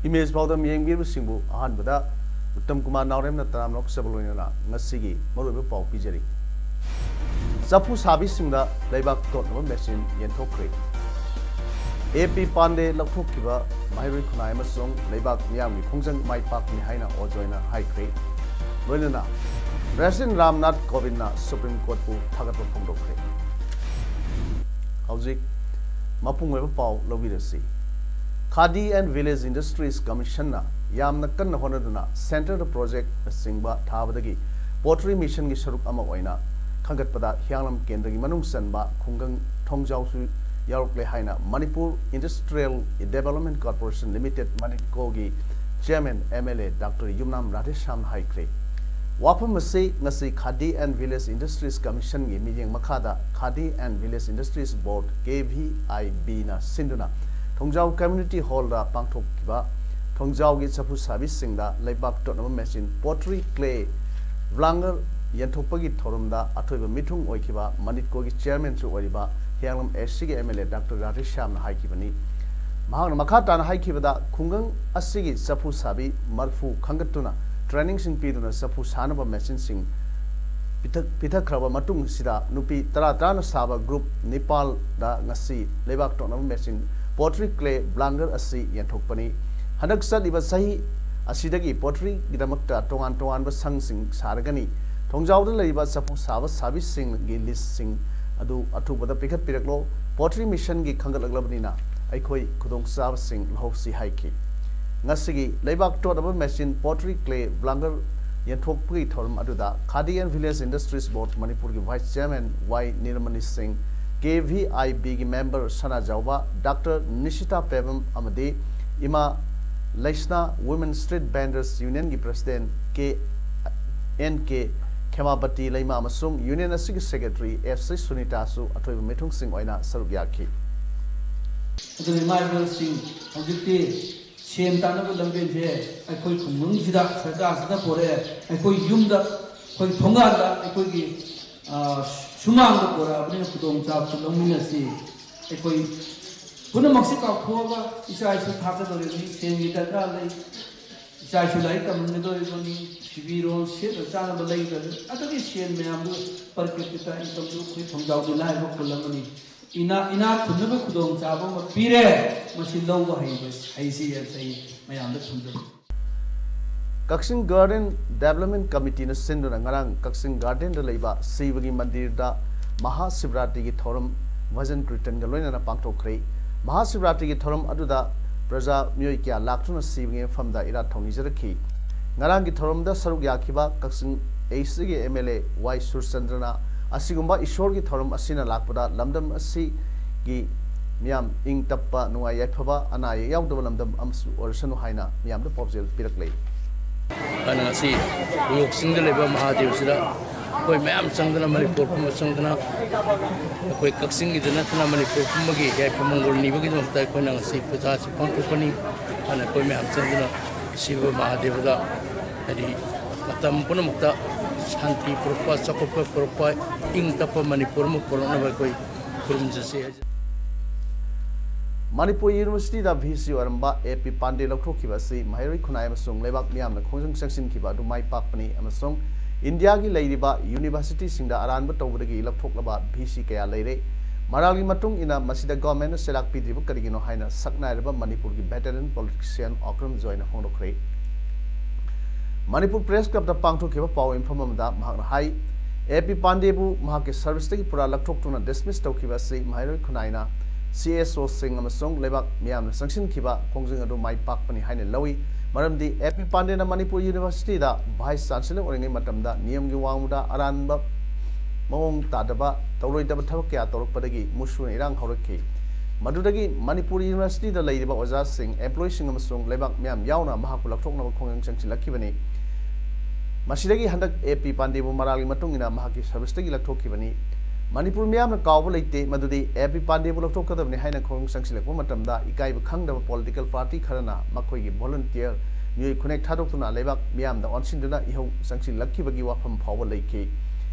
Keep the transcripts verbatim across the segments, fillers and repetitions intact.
Image ꯄꯥꯎꯗꯝ ꯌꯦꯡꯕꯤꯔꯤꯕꯁꯤꯡꯕꯨ ꯑꯍꯥꯟꯕꯗ ꯎꯠꯇꯝ ꯀꯨꯃꯥꯔ ꯅꯥꯎꯔꯦꯝꯅ ꯇꯔꯥꯝꯅ ꯑꯣꯛꯆꯕ ꯂꯣꯏꯅꯅ ꯉꯁꯤꯒꯤ ꯃꯔꯨꯑꯣꯏꯕ ꯄꯥꯎ ꯄꯤꯖꯔꯤ꯫ ꯆꯐꯨ ꯁꯥꯕꯤꯁꯤꯡꯗ ꯂꯩꯕꯥꯛ ꯇꯣꯠꯅꯕ ꯃꯦꯆꯤꯟ ꯌꯦꯟꯊꯣꯛꯈ꯭ꯔꯦ꯫ ꯑꯦ ꯄꯤ ꯄꯥꯟꯗꯦ ꯂꯧꯊꯣꯛꯈꯤꯕ ꯃꯍꯩꯔꯣꯏ ꯈꯨꯟꯅꯥꯏ ꯑꯃꯁꯨꯡ ꯂꯩꯕꯥꯛ ꯃꯤꯌꯥꯝꯒꯤ ꯈꯣꯡꯖꯪ ꯃꯥꯏ ꯄꯥꯛꯄꯅꯤ ꯍꯥꯏꯅ ꯑꯣꯖꯣꯏꯅ ꯍꯥꯏꯈ꯭ꯔꯦ꯫ ꯂꯣꯏꯅꯅ ꯄ꯭ꯔꯦꯁꯤꯗꯦꯟꯠ ꯔꯥꯝꯅꯥꯊ ꯀꯣꯕꯤꯟꯗꯅ ꯁꯨꯄ꯭ꯔꯤꯝ ꯀꯣꯔꯠꯄꯨ ꯊꯥꯒꯠꯄ ꯐꯣꯡꯗꯣꯛꯈ꯭ꯔꯦ꯫ ꯍꯧꯖꯤꯛ ꯃꯄꯨꯡ ꯑꯣꯏꯕ ꯄꯥꯎ ꯂꯧꯕꯤꯔꯁꯤ꯫ Khadi and Village Industries Commissionꯅ ꯌꯥꯝꯅ ꯀꯟꯅ ꯍꯣꯠꯅꯗꯨꯅ centreꯗ projectꯅꯆꯤꯡꯕ ꯊꯥꯕꯗꯒꯤ Pottery Missionꯒꯤ ꯁꯔꯨꯛ ꯑꯃ ꯑꯣꯏꯅ ꯈꯟꯒꯠꯄꯗ ꯍꯤꯌꯥꯡꯂꯝ ꯀꯦꯟꯗ꯭ꯔꯒꯤ ꯃꯅꯨꯡ ꯆꯟꯕ ꯈꯨꯡꯒꯪ ꯊꯣꯡꯖꯥꯎꯁꯨ ꯌꯥꯎꯔꯛꯂꯦ ꯍꯥꯏꯅ Manipur Industrial Development Corporation Limited, ꯃꯅꯤꯠꯀꯣꯒꯤ chairman M L A Doctor ꯌꯨꯝꯅꯥꯝ ꯔꯥꯙꯦꯁ꯭ꯌꯥꯝꯅ ꯍꯥꯏꯈ꯭ꯔꯦ꯫ ꯋꯥꯐꯝ ꯑꯁꯤ ꯉꯁꯤ Khadi and Village Industries Commissionꯒꯤ ꯃꯤꯠꯌꯦꯡ ꯃꯈꯥꯗ Khadi and Village Industries Board, K V I Bꯅ ꯁꯤꯟꯗꯨꯅ ꯊꯣꯡꯖꯥꯎ Community Hallꯗ ꯄꯥꯡꯊꯣꯛꯈꯤꯕ ꯊꯣꯡꯖꯥꯎꯒꯤ ꯆꯐꯨ ꯁꯥꯕꯤꯁꯤꯡꯗ ꯂꯩꯕꯥꯛ ꯇꯣꯠꯅꯕ ꯃꯦꯆꯤꯟ, pottery clay blanger ꯌꯦꯟꯊꯣꯛꯄꯒꯤ ꯊꯧꯔꯝꯗ ꯑꯊꯣꯏꯕ ꯃꯤꯊꯨꯡ ꯑꯣꯏꯈꯤꯕ ꯃꯅꯤꯠꯀꯣꯒꯤ chairmanꯁꯨ ꯑꯣꯏꯔꯤꯕ ꯍꯤꯌꯥꯡꯂꯝ Eastꯀꯤ M L A Doctor ꯔꯥꯙꯦꯁ꯭ꯌꯥꯝꯅ ꯍꯥꯏꯈꯤꯕꯅꯤ꯫ ꯃꯍꯥꯛꯅ ꯃꯈꯥ ꯇꯥꯅ ꯍꯥꯏꯈꯤꯕꯗ, ꯈꯨꯡꯒꯪ ꯑꯁꯤꯒꯤ ꯆꯐꯨ ꯁꯥꯕꯤ ꯃꯔꯐꯨ ꯈꯟꯒꯠꯇꯨꯅ trainingꯁꯤꯡ ꯄꯤꯗꯨꯅ ꯆꯐꯨ ꯁꯥꯅꯕ ꯃꯦꯆꯤꯟꯁꯤꯡ ꯄꯤꯊꯛ-, ꯄꯤꯊꯛꯈ꯭ꯔꯕ ꯃꯇꯨꯡꯁꯤꯗ ꯅꯨꯄꯤ ꯇꯔꯥ ꯇꯔꯥꯅ ꯁꯥꯕ group ꯅꯤꯄꯥꯜꯗ ꯉꯁꯤ ꯂꯩꯕꯥꯛ ꯇꯣꯠꯅꯕ ꯃꯦꯆꯤꯟ, pottery clay blanger ꯑꯁꯤ ꯌꯦꯟꯊꯣꯛꯄꯅꯤ꯫ ꯍꯟꯗꯛ ꯆꯠꯂꯤꯕ ꯆꯍꯤ ꯑꯁꯤꯗꯒꯤ potteryꯒꯤꯗꯃꯛꯇ ꯇꯣꯉꯥꯟ ꯇꯣꯉꯥꯟꯕ ꯁꯪꯁꯤꯡ ꯁꯥꯔꯒꯅꯤ꯫ ꯊꯣꯡꯖꯥꯎꯗ ꯂꯩꯔꯤꯕ ꯆꯐꯨ ꯁꯥꯕ ꯁꯥꯕꯤꯁꯤꯡꯒꯤ listꯁꯤꯡ ꯑꯗꯨ ꯑꯊꯨꯕꯗ ꯄꯤꯈꯠꯄꯤꯔꯛꯂꯣ꯫ Pottery Missionꯒꯤ ꯈꯟꯒꯠꯂꯛꯂꯕꯅꯤꯅ ꯑꯩꯈꯣꯏ ꯈꯨꯗꯣꯡꯆꯥꯕꯁꯤꯡ ꯂꯧꯍꯧꯁꯤ ꯍꯥꯏꯈꯤ꯫ ꯉꯁꯤꯒꯤ ꯂꯩꯕꯥꯛ ꯇꯣꯠꯅꯕ ꯃꯦꯆꯤꯟ, pottery clay blanger ꯌꯦꯟꯊꯣꯛꯄꯒꯤ ꯊꯧꯔꯝ ꯑꯗꯨꯗ Khadi and Village Industries Board ꯃꯅꯤꯄꯨꯔꯒꯤ vice chairman Y Nilamani Singh, K V I ꯕꯤꯒꯤ ꯃꯦꯝꯕꯔ ꯁꯅꯥꯖꯥꯎꯕ ꯗꯥꯛꯇꯔ ꯅꯤꯁꯤꯇꯥ ꯄꯦꯕꯝ ꯑꯃꯗꯤ ꯏꯃꯥ ꯂꯩꯁꯅꯥ ꯋꯨꯃꯦꯟ ꯁ꯭ꯇ꯭ꯔꯤꯠ ꯚꯦꯟꯗꯔꯁ ꯌꯨꯅꯤꯌꯟꯒꯤ president K N K Khemapati Leima ꯑꯃꯁꯨꯡ ꯌꯨꯅꯤꯌꯟ ꯑꯁꯤꯒꯤ ꯁꯦꯀ꯭ꯔꯦꯇꯔꯤ ꯑꯦꯁ ꯁꯤ ꯁꯨꯅꯤꯇꯥꯁꯨ ꯑꯊꯣꯏꯕ ꯃꯤꯊꯨꯡꯁꯤꯡ ꯑꯣꯏꯅ ꯁꯔꯨꯛ ꯌꯥꯈꯤ꯫ ꯑꯗꯨꯅ ꯏꯃꯥ ꯏꯕꯦꯜꯁꯤꯡ, ꯍꯧꯖꯤꯛꯇꯤ ꯁꯦꯟ ꯇꯥꯟꯅꯕ ꯂꯝꯕꯦꯟꯁꯦ ꯑꯩꯈꯣꯏ ꯈꯨꯡꯒꯪꯁꯤꯗ ꯁꯔꯀꯥꯔꯁꯤꯅ ꯄꯣꯔꯛꯑꯦ, ꯑꯩꯈꯣꯏ ꯌꯨꯝꯗ, ꯑꯩꯈꯣꯏ ꯊꯣꯡꯒꯥꯟꯗ, ꯑꯩꯈꯣꯏꯒꯤ, ꯑ, ꯁꯨꯃꯥꯡꯗ ꯄꯣꯔꯛꯑꯕꯅꯤꯅ ꯈꯨꯗꯣꯡꯆꯥꯕꯁꯨ ꯂꯧꯃꯤꯟꯅꯁꯤ꯫ ꯑꯩꯈꯣꯏ ꯄꯨꯝꯅꯃꯛꯁꯤ ꯀꯥꯎꯊꯣꯛꯑꯒ ꯏꯆꯥ ꯏꯁꯨ ꯊꯥꯛꯀꯗꯧꯔꯤꯕꯅꯤ, ꯁꯦꯟꯒꯤ ꯗꯔꯀꯥꯔ ꯂꯩ, ꯏꯆꯥ ꯏꯁꯨ ꯂꯥꯏꯔꯤꯛ ꯇꯝꯍꯟꯒꯗꯧꯔꯤꯕꯅꯤ, ꯐꯤꯔꯣꯜ ꯁꯦꯠꯅ ꯆꯥꯅꯕ ꯂꯩꯒꯗꯕꯅꯤ꯫ ꯑꯗꯨꯒꯤ ꯁꯦꯟ ꯃꯌꯥꯝꯗꯨ per capita incomeꯗꯨ ꯑꯩꯈꯣꯏ ꯊꯣꯡꯖꯥꯎꯗꯤ ꯂꯥꯏꯔꯕ ꯈꯨꯜ ꯑꯃꯅꯤ꯫ ꯏꯅꯥ-, ꯏꯅꯥꯛ ꯈꯨꯟꯅꯕ ꯈꯨꯗꯣꯡꯆꯥꯕ ꯑꯃ ꯄꯤꯔꯦ꯫ ꯃꯁꯤ ꯂꯧꯕ ꯍꯩꯕ, ꯍꯩꯁꯤ ꯍꯥꯏꯕꯁꯤ ꯑꯩ ꯃꯌꯥꯝꯗ ꯊꯝꯖꯒꯦ꯫ ꯀꯛꯆꯤꯡ ꯒꯥꯔꯗꯦꯟ ꯗꯦꯕꯂꯞꯃꯦꯟ ꯀꯃꯤꯇꯤꯅ ꯁꯤꯟꯗꯨꯅ ꯉꯔꯥꯡ ꯀꯛꯆꯤꯡ ꯒꯥꯔꯗꯦꯟꯗ ꯂꯩꯕ ꯁꯤꯕꯒꯤ ꯃꯟꯗꯤꯔꯗ ꯃꯍꯥ ꯁꯤꯕꯔꯥꯇ꯭ꯔꯤꯒꯤ ꯊꯧꯔꯝ ꯚꯖꯟ ꯀ꯭ꯔꯤꯇꯟꯒ ꯂꯣꯏꯅꯅ ꯄꯥꯡꯊꯣꯛꯈ꯭ꯔꯦ꯫ ꯃꯍꯥ ꯁꯤꯕꯔꯥꯇ꯭ꯔꯤꯒꯤ ꯊꯧꯔꯝ ꯑꯗꯨꯗ ꯄ꯭ꯔꯖꯥ ꯃꯤꯑꯣꯏ ꯀꯌꯥ ꯂꯥꯛꯇꯨꯅ ꯁꯤꯕꯒꯤ ꯃꯐꯝꯗ ꯏꯔꯥꯠ ꯊꯧꯅꯤꯖꯔꯛꯈꯤ꯫ ꯉꯔꯥꯡꯒꯤ ꯊꯧꯔꯝꯗ ꯁꯔꯨꯛ ꯌꯥꯈꯤꯕ ꯀꯛꯆꯤꯡ ꯑꯦꯁꯤꯒꯤ ꯑꯦꯝ ꯑꯦꯜ ꯑꯦ ꯋꯥꯏ ꯁꯨꯔꯆꯟꯗ꯭ꯔꯅ ꯑꯁꯤꯒꯨꯝꯕ ꯏꯁꯣꯔꯒꯤ ꯊꯧꯔꯝ ꯑꯁꯤꯅ ꯂꯥꯛꯄꯗ ꯂꯝꯗꯝ ꯑꯁꯤꯒꯤ ꯃꯤꯌꯥꯝ ꯏꯪ ꯇꯞꯄ, ꯅꯨꯡꯉꯥꯏ ꯌꯥꯏꯐꯕ, ꯑꯅꯥ ꯑꯌꯦꯛ ꯌꯥꯎꯗꯕ ꯂꯝꯗꯝ ꯑꯃꯁꯨ ꯑꯣꯏꯔꯁꯅꯨ ꯍꯥꯏꯅ ꯃꯤꯌꯥꯝꯗ ꯄꯥꯎꯖꯦꯜ ꯄꯤꯔꯛꯂꯦ꯫ ꯑꯗꯨꯅ ꯉꯁꯤ ꯎꯌꯣꯛ ꯆꯤꯡꯗ ꯂꯩꯕ ꯃꯍꯥꯗꯦꯕꯁꯤꯗ ꯑꯩꯈꯣꯏ ꯃꯌꯥꯝ ꯆꯪꯗꯅ, ꯃꯅꯤꯄꯨꯔ ꯄꯨꯝꯕ ꯆꯪꯗꯅ, ꯑꯩꯈꯣꯏ ꯀꯛꯆꯤꯡꯒꯤꯗ ꯅꯠꯇꯅ ꯃꯅꯤꯄꯨꯔ ꯄꯨꯝꯕꯒꯤ ꯌꯥꯏꯐ ꯃꯪꯒꯣꯜ ꯅꯤꯕꯒꯤꯗꯃꯛꯇ ꯑꯩꯈꯣꯏꯅ ꯉꯁꯤ ꯄꯨꯖꯥꯁꯤ ꯄꯥꯡꯊꯣꯛꯄꯅꯤ꯫ ꯑꯗꯨꯅ ꯑꯩꯈꯣꯏ ꯃꯌꯥꯝ ꯆꯪꯗꯨꯅ ꯁꯤꯕ ꯃꯍꯥꯗꯦꯕꯗ, ꯍꯥꯏꯗꯤ, ꯃꯇꯝ ꯄꯨꯝꯅꯃꯛꯇ ꯁꯥꯟꯇꯤ ꯄꯨꯔꯛꯄ, ꯆꯥꯎꯈꯠꯄ ꯄꯨꯔꯛꯄ, ꯏꯪ ꯇꯞꯄ ꯃꯅꯤꯄꯨꯔ ꯑꯃ ꯄꯨꯔꯛꯅꯕ ꯑꯩꯈꯣꯏ ꯈꯨꯔꯨꯝꯖꯁꯤ ꯍꯥꯏꯖꯔꯤ꯫ ꯃꯅꯤꯄꯨꯔ ꯌꯨꯅꯤꯚꯔꯁꯤꯇꯤꯗ ꯚꯤ ꯁꯤ ꯑꯣꯏꯔꯝꯕ ꯑꯦ ꯄꯤ ꯄꯥꯟꯗꯦ ꯂꯧꯊꯣꯛꯈꯤꯕ ꯑꯁꯤ ꯃꯍꯩꯔꯣꯏ ꯈꯨꯟꯅꯥꯏ ꯑꯃꯁꯨꯡ ꯂꯩꯕꯥꯛ ꯃꯤꯌꯥꯝꯅ ꯈꯣꯡꯖꯪ ꯆꯪꯁꯤꯟꯈꯤꯕ ꯑꯗꯨ ꯃꯥꯏ ꯄꯥꯛꯄꯅꯤ ꯑꯃꯁꯨꯡ ꯏꯟꯗꯤꯌꯥꯒꯤ ꯂꯩꯔꯤꯕ ꯌꯨꯅꯤꯚꯔꯁꯤꯇꯤꯁꯤꯡꯗ ꯑꯔꯥꯟꯕ ꯇꯧꯕꯗꯒꯤ ꯂꯧꯊꯣꯛꯂꯕ ꯚꯤ ꯁꯤ ꯀꯌꯥ ꯂꯩꯔꯦ꯫ ꯃꯔꯥꯜꯒꯤ ꯃꯇꯨꯡ ꯏꯟꯅ ꯃꯁꯤꯗ ꯒꯚꯔꯟꯃꯦꯟꯠꯅ ꯆꯩꯔꯥꯛ ꯄꯤꯗ꯭ꯔꯤꯕ ꯀꯔꯤꯒꯤꯅꯣ ꯍꯥꯏꯅ ꯁꯛꯅꯥꯏꯔꯕ ꯃꯅꯤꯄꯨꯔꯒꯤ ꯚꯦꯇꯔꯟ ꯄꯣꯂꯤꯇꯤꯁꯤꯌꯟ ꯑꯣꯀ꯭ꯔꯝ ꯖꯣꯏꯅ ꯐꯣꯡꯗꯣꯛꯈ꯭ꯔꯦ꯫ ꯃꯅꯤꯄꯨꯔ ꯄ꯭ꯔꯦꯁ ꯀ꯭ꯂꯕꯇ ꯄꯥꯡꯊꯣꯛꯈꯤꯕ ꯄꯥꯎ ꯃꯤꯐꯝ ꯑꯃꯗ ꯃꯍꯥꯛꯅ ꯍꯥꯏ, ꯑꯦ ꯄꯤ ꯄꯥꯟꯗꯦꯕꯨ ꯃꯍꯥꯛꯀꯤ ꯁꯔꯚꯤꯁꯇꯒꯤ ꯄꯨꯔꯥ ꯂꯧꯊꯣꯛꯇꯨꯅ ꯗꯤꯁꯃꯤꯁ ꯇꯧꯈꯤꯕ ꯑꯁꯤ ꯃꯍꯩꯔꯣꯏ ꯈꯨꯟꯅꯥꯏꯅ, ꯁꯤ ꯑꯦꯁ ꯑꯣꯁꯤꯡ ꯑꯃꯁꯨꯡ ꯂꯩꯕꯥꯛ ꯃꯤꯌꯥꯝꯅ ꯆꯪꯁꯤꯟꯈꯤꯕ ꯈꯣꯡꯖꯪ ꯑꯗꯨ ꯃꯥꯏ ꯄꯥꯛꯄꯅꯤ ꯍꯥꯏꯅ ꯂꯧꯏ꯫ ꯃꯔꯝꯗꯤ ꯑꯦ ꯄꯤ ꯄꯥꯟꯗꯦꯅ ꯃꯅꯤꯄꯨꯔ ꯌꯨꯅꯤꯚꯔꯁꯤꯇꯤꯗ ꯚꯥꯏꯁ ꯆꯥꯟꯁꯦꯂꯔ ꯑꯣꯏꯔꯤꯉꯩ ꯃꯇꯝꯗ ꯅꯤꯌꯝꯒꯤ ꯋꯥꯡꯃꯗ ꯑꯔꯥꯟꯕ ꯃꯑꯣꯡ ꯇꯥꯗꯕ, ꯇꯧꯔꯣꯏꯗꯕ ꯊꯕꯛ ꯀꯌꯥ ꯇꯧꯔꯛꯄꯗꯒꯤ ꯃꯨꯁꯨꯅ ꯏꯔꯥꯡ ꯍꯧꯔꯛꯈꯤ꯫ ꯃꯗꯨꯗꯒꯤ ꯃꯅꯤꯄꯨꯔ ꯌꯨꯅꯤꯚꯔꯁꯤꯇꯤꯗ ꯂꯩꯔꯤꯕ ꯑꯣꯖꯥꯁꯤꯡ, ꯑꯦꯝꯄ꯭ꯂꯣꯌꯤꯁꯤꯡ ꯑꯃꯁꯨꯡ ꯂꯩꯕꯥꯛ ꯃꯤꯌꯥꯝ ꯌꯥꯎꯅ ꯃꯍꯥꯛꯄꯨ ꯂꯧꯊꯣꯛꯅꯕ ꯈꯣꯡꯖꯪ ꯆꯪꯁꯤꯜꯂꯛꯈꯤꯕꯅꯤ꯫ ꯃꯁꯤꯗꯒꯤ ꯍꯟꯗꯛ ꯑꯦ ꯄꯤ ꯄꯥꯟꯗꯦꯕꯨ ꯃꯔꯥꯜꯒꯤ ꯃꯇꯨꯡ ꯏꯟꯅ ꯃꯍꯥꯛꯀꯤ ꯁꯔꯚꯤꯁꯇꯒꯤ ꯂꯧꯊꯣꯛꯈꯤꯕꯅꯤ꯫ ꯃꯅꯤꯄꯨꯔ ꯃꯤꯌꯥꯝꯅ ꯀꯥꯎꯕ ꯂꯩꯇꯦ ꯃꯗꯨꯗꯤ ꯑꯦ ꯄꯤ ꯄꯥꯟꯗꯦꯕꯨ ꯂꯧꯊꯣꯛꯀꯗꯕꯅꯤ ꯍꯥꯏꯅ ꯈꯣꯡꯖꯪ ꯆꯪꯁꯤꯜꯂꯛꯄ ꯃꯇꯝꯗ ꯏꯀꯥꯏꯕ ꯈꯪꯗꯕ ꯄꯣꯂꯤꯇꯤꯀꯦꯜ ꯄꯥꯔꯇꯤ ꯈꯔꯅ ꯃꯈꯣꯏꯒꯤ ꯚꯣꯂꯨꯟꯇꯤꯌꯔ ꯃꯤꯑꯣꯏ ꯈꯨꯟꯅꯦꯛ ꯊꯥꯗꯣꯛꯇꯨꯅ ꯂꯩꯕꯥꯛ ꯃꯤꯌꯥꯝꯗ ꯑꯣꯟꯁꯤꯟꯗꯨꯅ ꯏꯍꯧ ꯆꯪꯁꯤꯜꯂꯛꯈꯤꯕꯒꯤ ꯋꯥꯐꯝ ꯐꯥꯎꯕ ꯂꯩꯈꯤ꯫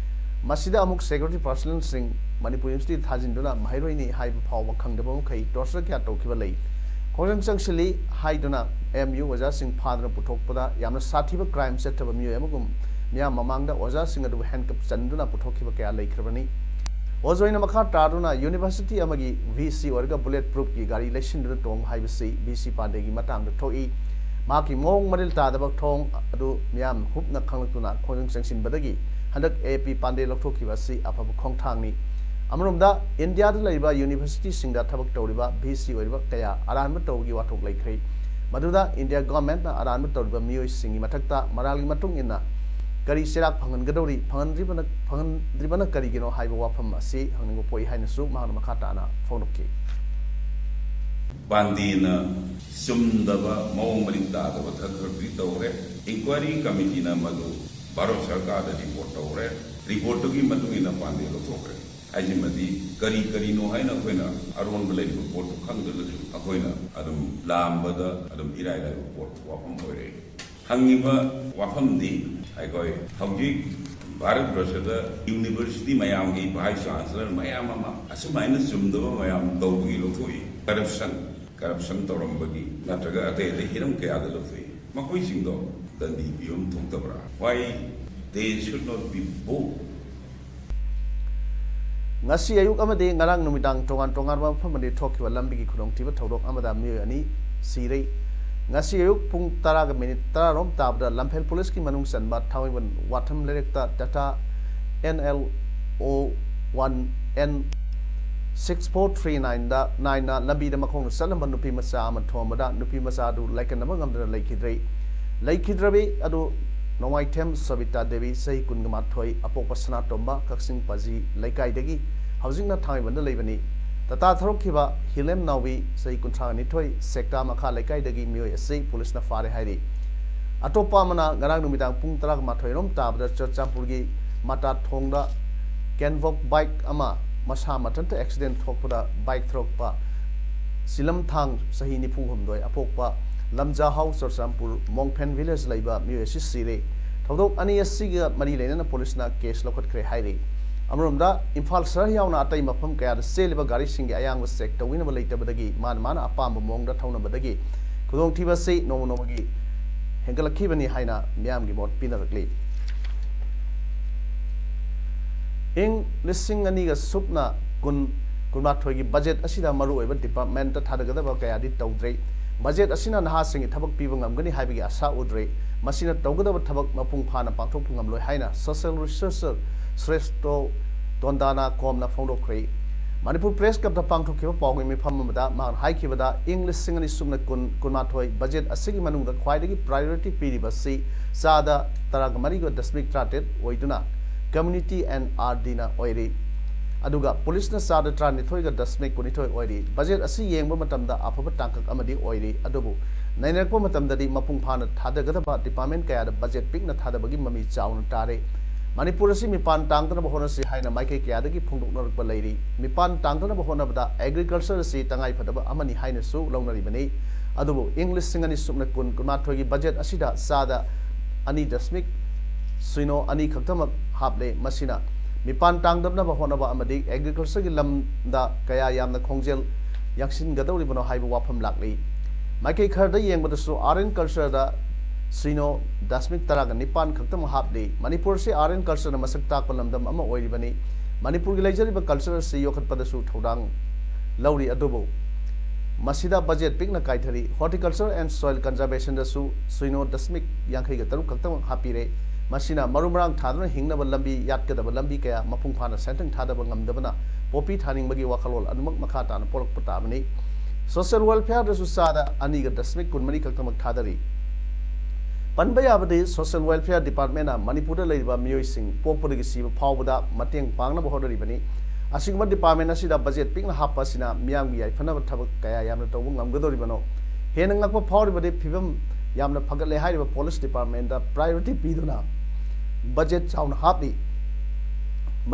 ꯃꯁꯤꯗ ꯑꯃꯨꯛ ꯁꯦꯀ꯭ꯌꯨꯔꯤꯇꯤ ꯄꯥꯔꯁꯅꯦꯜꯁꯤꯡ ꯃꯅꯤꯄꯨꯔ ꯌꯨꯅꯤꯚꯔꯁꯤꯇꯤꯗ ꯊꯥꯖꯤꯟꯗꯨꯅ ꯃꯍꯩꯔꯣꯏꯅꯤ ꯍꯥꯏꯕ ꯐꯥꯎꯕ ꯈꯪꯗꯕ ꯃꯈꯩ ꯇꯣꯔꯆꯔ ꯀꯌꯥ ꯇꯧꯈꯤꯕ ꯂꯩ꯫ ꯈꯣꯡꯖꯪ ꯆꯪꯁꯤꯜꯂꯤ ꯍꯥꯏꯗꯨꯅ ꯑꯦꯝ ꯌꯨ ꯑꯣꯖꯥꯁꯤꯡ ꯐꯥꯗꯨꯅ ꯄꯨꯊꯣꯛꯄꯗ ꯌꯥꯝꯅ ꯁꯥꯊꯤꯕ ꯀ꯭ꯔꯥꯏꯝ ꯆꯠꯊꯕ ꯃꯤꯑꯣꯏ ꯑꯃꯒꯨꯝ ꯃꯤꯌꯥꯝ ꯃꯃꯥꯡꯗ ꯑꯣꯖꯥꯁꯤꯡ ꯑꯗꯨꯕꯨ ꯍꯦꯟꯀꯞ ꯆꯟꯗꯨꯅ ꯄꯨꯊꯣꯛꯈꯤꯕ ꯀꯌꯥ ꯂꯩꯈ꯭ꯔꯕꯅꯤ꯫ ꯑꯣꯖꯥ ꯑꯣꯏꯅ ꯃꯈꯥ ꯇꯥꯗꯨꯅ ꯌꯨꯅꯤꯚꯔꯁꯤꯇꯤ ꯑꯃꯒꯤ ꯚꯤ ꯁꯤ ꯑꯣꯏꯔꯒ ꯕꯨꯂꯦꯠ ꯄ꯭ꯔꯨꯐꯀꯤ ꯒꯥꯔꯤ ꯂꯩꯁꯤꯟꯗꯨꯅ ꯇꯣꯡꯕ ꯍꯥꯏꯕꯁꯤ ꯚꯤ ꯁꯤ ꯄꯥꯟꯗꯦꯒꯤ ꯃꯇꯥꯡꯗ ꯊꯣꯛꯏ꯫ ꯃꯍꯥꯛꯀꯤ ꯃꯑꯣꯡ ꯃꯔꯤꯜ ꯇꯥꯗꯕ ꯊꯧꯑꯣꯡ ꯑꯗꯨ ꯃꯤꯌꯥꯝ ꯍꯨꯞꯅ ꯈꯪꯂꯛꯇꯨꯅ ꯈꯣꯡꯖꯪ ꯆꯪꯁꯤꯟꯕꯗꯒꯤ ꯍꯟꯗꯛ ꯑꯦ ꯄꯤ ꯄꯥꯟꯗꯦ ꯂꯧꯊꯣꯛꯈꯤꯕ ꯑꯁꯤ ꯑꯐꯕ ꯈꯣꯡꯊꯥꯡꯅꯤ꯫ ꯑꯃꯔꯣꯝꯗ ꯏꯟꯗꯤꯌꯥꯗ ꯂꯩꯔꯤꯕ ꯌꯨꯅꯤꯚꯔꯁꯤꯇꯤꯁꯤꯡꯗ ꯊꯕꯛ ꯇꯧꯔꯤꯕ ꯚꯤ ꯁꯤ ꯑꯣꯏꯔꯤꯕ ꯀꯌꯥ ꯑꯔꯥꯟꯕ ꯇꯧꯕꯒꯤ ꯋꯥꯊꯣꯛ ꯂꯩꯈ꯭ꯔꯦ꯫ ꯃꯗꯨꯗ ꯏꯟꯗꯤꯌꯥ ꯒꯚꯔꯟꯃꯦꯟꯠꯅ ꯑꯔꯥꯟꯕ ꯇꯧꯔꯤꯕ ꯃꯤꯑꯣꯏꯁꯤꯡꯒꯤ ꯃꯊꯛꯇ ꯃꯔꯥꯜꯒꯤ ꯃꯇꯨꯡ ꯏꯟꯅ ꯀꯔꯤ ꯆꯩꯔꯥꯛ ꯐꯪꯍꯟꯒꯗꯧꯔꯤ, ꯐꯪꯍꯟꯗ꯭ꯔꯤꯕꯅ, ꯐꯪꯍꯟꯗ꯭ꯔꯤꯕꯅ ꯀꯔꯤꯒꯤꯅꯣ ꯍꯥꯏꯕ ꯋꯥꯐꯝ ꯑꯁꯤ ꯍꯪꯅꯤꯡꯕ ꯄꯣꯛꯏ ꯍꯥꯏꯅꯁꯨ ꯃꯍꯥꯛꯅ ꯃꯈꯥ ꯇꯥꯅ ꯐꯣꯡꯗꯣꯛꯈꯤ꯫ ꯄꯥꯟꯗꯦꯅ ꯆꯨꯝꯗꯕ ꯃꯑꯣꯡ ꯃꯔꯤꯟ ꯇꯥꯗꯕ ꯊꯕꯛ ꯈꯔꯗꯤ ꯇꯧꯔꯦ꯫ ꯏꯟꯀ꯭ꯋꯥꯏꯔꯤ ꯀꯃꯤꯇꯤꯅ ꯃꯗꯨ ꯚꯥꯔꯠ ꯁꯔꯀꯥꯔꯗ ꯔꯤꯄꯣꯔꯠ ꯇꯧꯔꯦ꯫ ꯔꯤꯄꯣꯔꯠꯇꯨꯒꯤ ꯃꯇꯨꯡ ꯏꯟꯅ ꯄꯥꯟꯗꯦ ꯂꯧꯊꯣꯛꯈ꯭ꯔꯦ꯫ ꯍꯥꯏꯁꯤꯃꯗꯤ ꯀꯔꯤ ꯀꯔꯤꯅꯣ ꯍꯥꯏꯅ ꯑꯩꯈꯣꯏꯅ ꯑꯔꯣꯟꯕ ꯂꯩꯔꯤꯕ ꯄꯣꯠꯇꯨ ꯈꯪꯗ꯭ꯔꯒꯁꯨ ꯑꯩꯈꯣꯏꯅ ꯑꯗꯨꯝ ꯂꯥꯝꯕꯗ ꯑꯗꯨꯝ ꯏꯔꯥꯏ ꯂꯥꯏꯕ ꯄꯣꯠ ꯋꯥꯐꯝ ꯑꯣꯏꯔꯛꯏ꯫ ꯍꯪꯉꯤꯕ ꯋꯥꯐꯝꯗꯤ ꯑꯩꯈꯣꯏ ꯍꯧꯖꯤꯛ ꯚꯥꯔꯠ ꯕꯔꯁꯗ ꯌꯨꯅꯤꯚꯔꯁꯤꯇꯤ ꯃꯌꯥꯝꯒꯤ ꯚꯥꯏꯁ ꯆꯥꯟꯁꯦꯂꯔ ꯃꯌꯥꯝ ꯑꯃ ꯑꯁꯨꯃꯥꯏꯅ ꯆꯨꯝꯗꯕ ꯃꯌꯥꯝ ꯇꯧꯕꯒꯤ ꯂꯧꯊꯣꯛꯏ꯫ ꯀꯔꯞꯁꯟ, ꯀꯔꯞꯁꯟ ꯇꯧꯔꯝꯕꯒꯤ ꯅꯠꯇ꯭ꯔꯒ ꯑꯇꯩ ꯑꯇꯩ ꯍꯤꯔꯝ ꯀꯌꯥꯗ ꯂꯧꯊꯣꯛꯏ꯫ ꯃꯈꯣꯏꯁꯤꯡꯗꯣ ꯗꯟꯗꯤ ꯄꯤꯕ ꯑꯃ ꯊꯣꯛꯇꯕ꯭ꯔꯥ? Why they should not be booked? ꯉꯁꯤ ꯑꯌꯨꯛ ꯑꯃꯗꯤ ꯉꯔꯥꯡ ꯅꯨꯃꯤꯗꯥꯡ ꯇꯣꯉꯥꯟ ꯇꯣꯉꯥꯟꯕ ꯃꯐꯝ ꯑꯅꯤ ꯊꯣꯛꯈꯤꯕ ꯂꯝꯕꯤꯒꯤ ꯈꯨꯗꯣꯡꯊꯤꯕ ꯊꯧꯗꯣꯛ ꯑꯃꯗ ꯃꯤꯑꯣꯏ ꯑꯅꯤ ꯁꯤꯔꯦ꯫ ꯉꯁꯤ ꯑꯌꯨꯛ ꯄꯨꯡ ꯇꯔꯥꯒ ꯃꯤꯅꯤꯠ ꯇꯔꯥꯔꯣꯝ ꯇꯥꯕꯗ ꯂꯝꯐꯦꯜ ꯄꯨꯂꯤꯁꯀꯤ ꯃꯅꯨꯡ ꯆꯟꯕ ꯊꯥꯡꯃꯩꯕꯟ ꯋꯥꯊꯝ ꯂꯩꯔꯛꯇ Tata N L O one N six four three ꯅꯥꯏꯟꯗ ꯅꯥꯏꯟꯅ ꯂꯝꯕꯤꯗ ꯃꯈꯣꯡꯅ ꯆꯠꯂꯝꯕ ꯅꯨꯄꯤ ꯃꯆꯥ ꯑꯃ ꯊꯣꯝꯕꯗ ꯅꯨꯄꯤ ꯃꯆꯥ ꯑꯗꯨ ꯂꯥꯏꯀꯠꯅꯕ ꯉꯝꯗꯅ ꯂꯩꯈꯤꯗ꯭ꯔꯦ꯫ ꯂꯩꯈꯤꯗ꯭ꯔꯕꯤ ꯑꯗꯨ ꯅꯣꯡꯃꯥꯏꯊꯦꯝ ꯁꯣꯕꯤꯇꯥ ꯗꯦꯕꯤ, ꯆꯍꯤ ꯀꯨꯟꯒ ꯃꯥꯊꯣꯏ, ꯑꯄꯣꯛꯄ ꯁꯅꯥꯇꯣꯝꯕ, ꯀꯛꯆꯤꯡ ꯄꯥꯖꯤ ꯂꯩꯀꯥꯏꯗꯒꯤ, ꯍꯧꯖꯤꯛꯅ ꯊꯥꯡꯃꯩꯕꯟꯗ ꯂꯩꯕꯅꯤ꯫ ꯇꯇꯥ ꯊꯧꯔꯛꯈꯤꯕ ꯍꯤꯂꯦꯝ ꯅꯥꯎꯕꯤ, ꯆꯍꯤ ꯀꯨꯟꯊ꯭ꯔꯥ ꯅꯤꯊꯣꯏ, ꯁꯦꯛꯇꯥ ꯃꯈꯥ ꯂꯩꯀꯥꯏꯗꯒꯤ ꯃꯤꯑꯣꯏ ꯑꯁꯤ ꯄꯨꯂꯤꯁꯅ ꯐꯥꯔꯦ ꯍꯥꯏꯔꯤ꯫ ꯑꯇꯣꯞꯄ ꯑꯃꯅ ꯉꯔꯥꯡ ꯅꯨꯃꯤꯗꯥꯡ ꯄꯨꯡ ꯇꯔꯥꯃꯥꯊꯣꯏ ꯔꯣꯝ ꯇꯥꯕꯗ ꯆꯨꯔꯆꯥꯟꯄꯨꯔꯒꯤ ꯃꯇꯥ ꯊꯣꯡꯗ ꯀꯦꯟꯚꯣꯛ ꯕꯥꯏꯛ ꯑꯃ ꯃꯁꯥ ꯃꯊꯟꯇ ꯑꯦꯛꯁꯤꯗꯦꯟ ꯊꯣꯛꯄꯗ ꯕꯥꯏꯛ ꯊꯧꯔꯛꯄ ꯁꯤꯂꯝꯊꯥꯡ, ꯆꯍꯤ ꯅꯤꯐꯨ ꯍꯨꯝꯗꯣꯏ, ꯑꯄꯣꯛꯄ ꯂꯝꯖꯥꯍꯥꯎ, ꯆꯨꯔꯆꯥꯟꯄꯨꯔ ꯃꯣꯡꯐꯦꯟ ꯚꯤꯂꯦꯖ ꯂꯩꯕ ꯃꯤꯑꯣꯏ ꯑꯁꯤ ꯁꯤꯔꯦ꯫ ꯊꯧꯗꯣꯛ ꯑꯅꯤ ꯑꯁꯤꯒ ꯃꯔꯤ ꯂꯩꯅꯅ ꯄꯨꯂꯤꯁꯅ ꯀꯦꯁ ꯂꯧꯈꯠꯈ꯭ꯔꯦ ꯍꯥꯏꯔꯤ꯫ ꯑꯃꯔꯣꯝꯗ, ꯏꯝꯐꯥꯜ ꯁꯍꯔ ꯌꯥꯎꯅ ꯑꯇꯩ ꯃꯐꯝ ꯀꯌꯥꯗ ꯆꯦꯜꯂꯤꯕ ꯒꯥꯔꯤꯁꯤꯡꯒꯤ ꯑꯌꯥꯡꯕ ꯆꯦꯛ ꯇꯧꯕꯤꯅꯕ ꯂꯩꯇꯕꯗꯒꯤ ꯃꯥꯅ ꯃꯥꯅ ꯑꯄꯥꯝꯕ ꯃꯑꯣꯡꯗ ꯊꯧꯅꯕꯗꯒꯤ ꯈꯨꯗꯣꯡꯊꯤꯕ ꯑꯁꯤ ꯅꯣꯡꯃ ꯅꯣꯡꯃꯒꯤ ꯍꯦꯟꯒꯠꯂꯛꯈꯤꯕꯅꯤ ꯍꯥꯏꯅ ꯃꯤꯌꯥꯝꯒꯤ ꯃꯣꯠ ꯄꯤꯅꯔꯛꯂꯤ꯫ ꯏꯪ ꯂꯤꯁꯤꯡ ꯑꯅꯤꯒ ꯁꯨꯞꯅ ꯀꯨꯟ, ꯀꯨꯟꯃꯥꯊꯣꯏꯒꯤ ꯕꯖꯦꯠ ꯑꯁꯤꯗ ꯃꯔꯨꯑꯣꯏꯕ ꯗꯤꯄꯥꯔꯠꯃꯦꯟꯇ ꯊꯥꯗꯒꯗꯕ ꯀꯌꯥꯗꯤ ꯇꯧꯗ꯭ꯔꯦ꯫ ꯕꯖꯦꯠ ꯑꯁꯤꯅ ꯅꯍꯥꯁꯤꯡꯒꯤ ꯊꯕꯛ ꯄꯤꯕ ꯉꯝꯒꯅꯤ ꯍꯥꯏꯕꯒꯤ ꯑꯥꯁꯥ ꯎꯗ꯭ꯔꯦ꯫ ꯃꯁꯤꯅ ꯇꯧꯒꯗꯕ ꯊꯕꯛ ꯃꯄꯨꯡ ꯐꯥꯅ ꯄꯥꯡꯊꯣꯛꯄ ꯉꯝꯂꯣꯏ ꯍꯥꯏꯅ ꯁꯣꯁꯤꯌꯦꯜ ꯔꯤꯁꯔꯆꯔ ꯁ꯭ꯔꯦꯁꯇꯣ ꯇꯣꯟꯗꯥꯅ ꯀꯣꯝꯅ ꯐꯣꯡꯗꯣꯛꯈ꯭ꯔꯦ꯫ ꯃꯅꯤꯄꯨꯔ ꯄ꯭ꯔꯦꯁ ꯀ꯭ꯂꯕꯇ ꯄꯥꯡꯊꯣꯛꯈꯤꯕ ꯄꯥꯎꯒꯤ ꯃꯤꯐꯝ ꯑꯃꯗ ꯃꯍꯥꯛꯅ ꯍꯥꯏꯈꯤꯕꯗ, ꯏꯪ ꯂꯤꯁꯤꯡ ꯑꯅꯤ ꯁꯨꯞꯅ ꯀꯨꯟ, ꯀꯨꯟꯃꯥꯊꯣꯏ ꯕꯖꯦꯠ ꯑꯁꯤꯒꯤ ꯃꯅꯨꯡꯗ ꯈ꯭ꯋꯥꯏꯗꯒꯤ ꯄ꯭ꯔꯥꯏꯌꯣꯔꯤꯇꯤ ꯄꯤꯔꯤꯕ ꯑꯁꯤ ꯆꯥꯗ ꯇꯔꯥꯒ ꯃꯔꯤꯒ ꯗꯁꯃꯤꯛ ꯇꯔꯥꯇꯔꯦꯠ ꯑꯣꯏꯗꯨꯅ ꯀꯝꯃ꯭ꯌꯨꯅꯤꯇꯤ ꯑꯦꯟ ꯑꯥꯔ ꯗꯤꯅ ꯑꯣꯏꯔꯤ꯫ ꯑꯗꯨꯒ ꯄꯨꯂꯤꯁꯅ ꯆꯥꯗ ꯇꯔꯥꯅꯤꯊꯣꯏꯒ ꯗꯁꯃꯤꯛ ꯀꯨꯟꯅꯤꯊꯣꯏ ꯑꯣꯏꯔꯤ꯫ ꯕꯖꯦꯠ ꯑꯁꯤ ꯌꯦꯡꯕ ꯃꯇꯝꯗ ꯑꯐꯕ ꯇꯥꯡꯀꯛ ꯑꯃꯗꯤ ꯑꯣꯏꯔꯤ, ꯑꯗꯨꯕꯨ ꯅꯩꯅꯔꯛꯄ ꯃꯇꯝꯗꯗꯤ ꯃꯄꯨꯡ ꯐꯥꯅ ꯊꯥꯗꯒꯗꯕ ꯗꯤꯄꯥꯔꯠꯃꯦꯟ ꯀꯌꯥꯗ ꯕꯖꯦꯠ ꯄꯤꯛꯅ ꯊꯥꯗꯕꯒꯤ ꯃꯃꯤ ꯆꯥꯎꯅ ꯇꯥꯔꯦ꯫ ꯃꯅꯤꯄꯨꯔ ꯑꯁꯤ ꯃꯤꯄꯥꯟ ꯇꯥꯡꯗꯅꯕ ꯍꯣꯠꯅꯁꯤ ꯍꯥꯏꯅ ꯃꯥꯏꯀꯩ ꯀꯌꯥꯗꯒꯤ ꯐꯣꯡꯗꯣꯛꯅꯔꯛꯄ ꯂꯩꯔꯤ꯫ ꯃꯤꯄꯥꯟ ꯇꯥꯡꯗꯅꯕ ꯍꯣꯠꯅꯕꯗ ꯑꯦꯒ꯭ꯔꯤꯀꯜꯆꯔ ꯑꯁꯤ ꯇꯉꯥꯏꯐꯗꯕ ꯑꯃꯅꯤ ꯍꯥꯏꯅꯁꯨ ꯂꯧꯅꯔꯤꯕꯅꯤ꯫ ꯑꯗꯨꯕꯨ ꯏꯪ ꯂꯤꯁꯤꯡ ꯑꯅꯤ ꯁꯨꯞꯅ ꯀꯨꯟ, ꯀꯨꯟꯃꯥꯊꯣꯏꯒꯤ ꯕꯖꯦꯠ ꯑꯁꯤꯗ ꯆꯥꯗ ꯑꯅꯤ ꯗꯁꯃꯤꯛ ꯁꯤꯅꯣ ꯑꯅꯤ ꯈꯛꯇꯃꯛ ꯍꯥꯞꯂꯦ꯫ ꯃꯁꯤꯅ ꯃꯤꯄꯥꯟ ꯇꯥꯡꯗꯅꯕ ꯍꯣꯠꯅꯕ ꯑꯃꯗꯤ ꯑꯦꯒ꯭ꯔꯤꯀꯜꯆꯔꯒꯤ ꯂꯝꯗ ꯀꯌꯥ ꯌꯥꯝꯅ ꯈꯣꯡꯖꯦꯜ ꯌꯥꯡꯁꯤꯟꯒꯗꯧꯔꯤꯕꯅꯣ ꯍꯥꯏꯕ ꯋꯥꯐꯝ ꯂꯥꯛꯂꯤ꯫ ꯃꯥꯏꯀꯩ ꯈꯔꯗ ꯌꯦꯡꯕꯗꯁꯨ ꯑꯥꯔꯠ ꯑꯦꯟ ꯀꯜꯆꯔꯗ ꯁꯤꯅꯣ ꯗꯁꯃꯤꯛ ꯇꯔꯥꯒ ꯅꯤꯄꯥꯟ ꯈꯛꯇꯃꯛ ꯍꯥꯞꯂꯤ꯫ ꯃꯅꯤꯄꯨꯔ ꯑꯁꯤ ꯑꯥꯔꯠ ꯑꯦꯟ ꯀꯜꯆꯔꯅ ꯃꯁꯛ ꯇꯥꯛꯄ ꯂꯝꯗꯝ ꯑꯃ ꯑꯣꯏꯔꯤꯕꯅꯤ꯫ ꯃꯅꯤꯄꯨꯔꯒꯤ ꯂꯩꯖꯔꯤꯕ ꯀꯜꯆꯔ ꯑꯁꯤ ꯌꯣꯛꯈꯠꯄꯗꯁꯨ ꯊꯧꯗꯥꯡ ꯂꯧꯔꯤ, ꯑꯗꯨꯕꯨ ꯃꯁꯤꯗ ꯕꯖꯦꯠ ꯄꯤꯛꯅ ꯀꯥꯏꯊꯔꯤ꯫ ꯍꯣꯔꯇꯤꯀꯜꯆꯔ ꯑꯦꯟ ꯁꯣꯏꯜ ꯀꯟꯖꯔꯕꯦꯁꯟꯗꯁꯨ ꯁꯤꯅꯣ ꯗꯁꯃꯤꯛ ꯌꯥꯡꯈꯩꯒ ꯇꯔꯨꯛ ꯈꯛꯇꯃꯛ ꯍꯥꯞꯄꯤꯔꯦ꯫ ꯃꯁꯤꯅ ꯃꯔꯨ ꯃꯔꯥꯡ ꯊꯥꯗꯨꯅ ꯍꯤꯡꯅꯕ ꯂꯝꯕꯤ, ꯌꯥꯠꯀꯗꯕ ꯂꯝꯕꯤ ꯀꯌꯥ ꯃꯄꯨꯡ ꯐꯥꯅ ꯁꯦꯟꯊꯪ ꯊꯥꯗꯕ ꯉꯝꯗꯕꯅ ꯄꯣꯄꯤ ꯊꯥꯅꯤꯡꯕꯒꯤ ꯋꯥꯈꯜꯂꯣꯟ ꯑꯗꯨꯃꯛ ꯃꯈꯥ ꯇꯥꯅ ꯄꯣꯛꯂꯛꯄ ꯇꯥꯕꯅꯤ꯫ ꯁꯣꯁꯤꯌꯦꯜ ꯋꯦꯜꯐꯤꯌꯔꯗꯁꯨ ꯆꯥꯗ ꯑꯅꯤꯒ ꯗꯁꯃꯤꯛ ꯀꯨꯟꯃꯔꯤ ꯈꯛꯇꯃꯛ ꯊꯥꯗꯔꯤ꯫ ꯄꯟꯕ ꯌꯥꯕꯗꯤ social welfare department ꯅ ꯃꯅꯤꯄꯨꯔꯗ ꯂꯩꯔꯤꯕ ꯃꯤꯑꯣꯏꯁꯤꯡ ꯄꯣꯛꯄꯗꯒꯤ ꯁꯤꯕ ꯐꯥꯎꯕꯗ ꯃꯇꯦꯡ ꯄꯥꯡꯅꯕ ꯍꯣꯠꯅꯔꯤꯕꯅꯤ꯫ ꯑꯁꯤꯒꯨꯝꯕ department ꯑꯁꯤꯗ budget ꯄꯤꯛꯅ ꯍꯥꯞꯄ ꯑꯁꯤꯅ ꯃꯤꯌꯥꯝꯒꯤ ꯌꯥꯏꯐꯅꯕ ꯊꯕꯛ ꯀꯌꯥ ꯌꯥꯝꯅ ꯇꯧꯕ ꯉꯝꯒꯗꯧꯔꯤꯕꯅꯣ? ꯍꯦꯟꯅ ꯉꯛꯄ ꯐꯥꯎꯔꯤꯕꯗꯤ ꯐꯤꯕꯝ ꯌꯥꯝꯅ ꯐꯒꯠꯂꯦ ꯍꯥꯏꯔꯤꯕ police department ꯗ priority ꯄꯤꯗꯨꯅ budget ꯆꯥꯎꯅ ꯍꯥꯞꯂꯤ꯫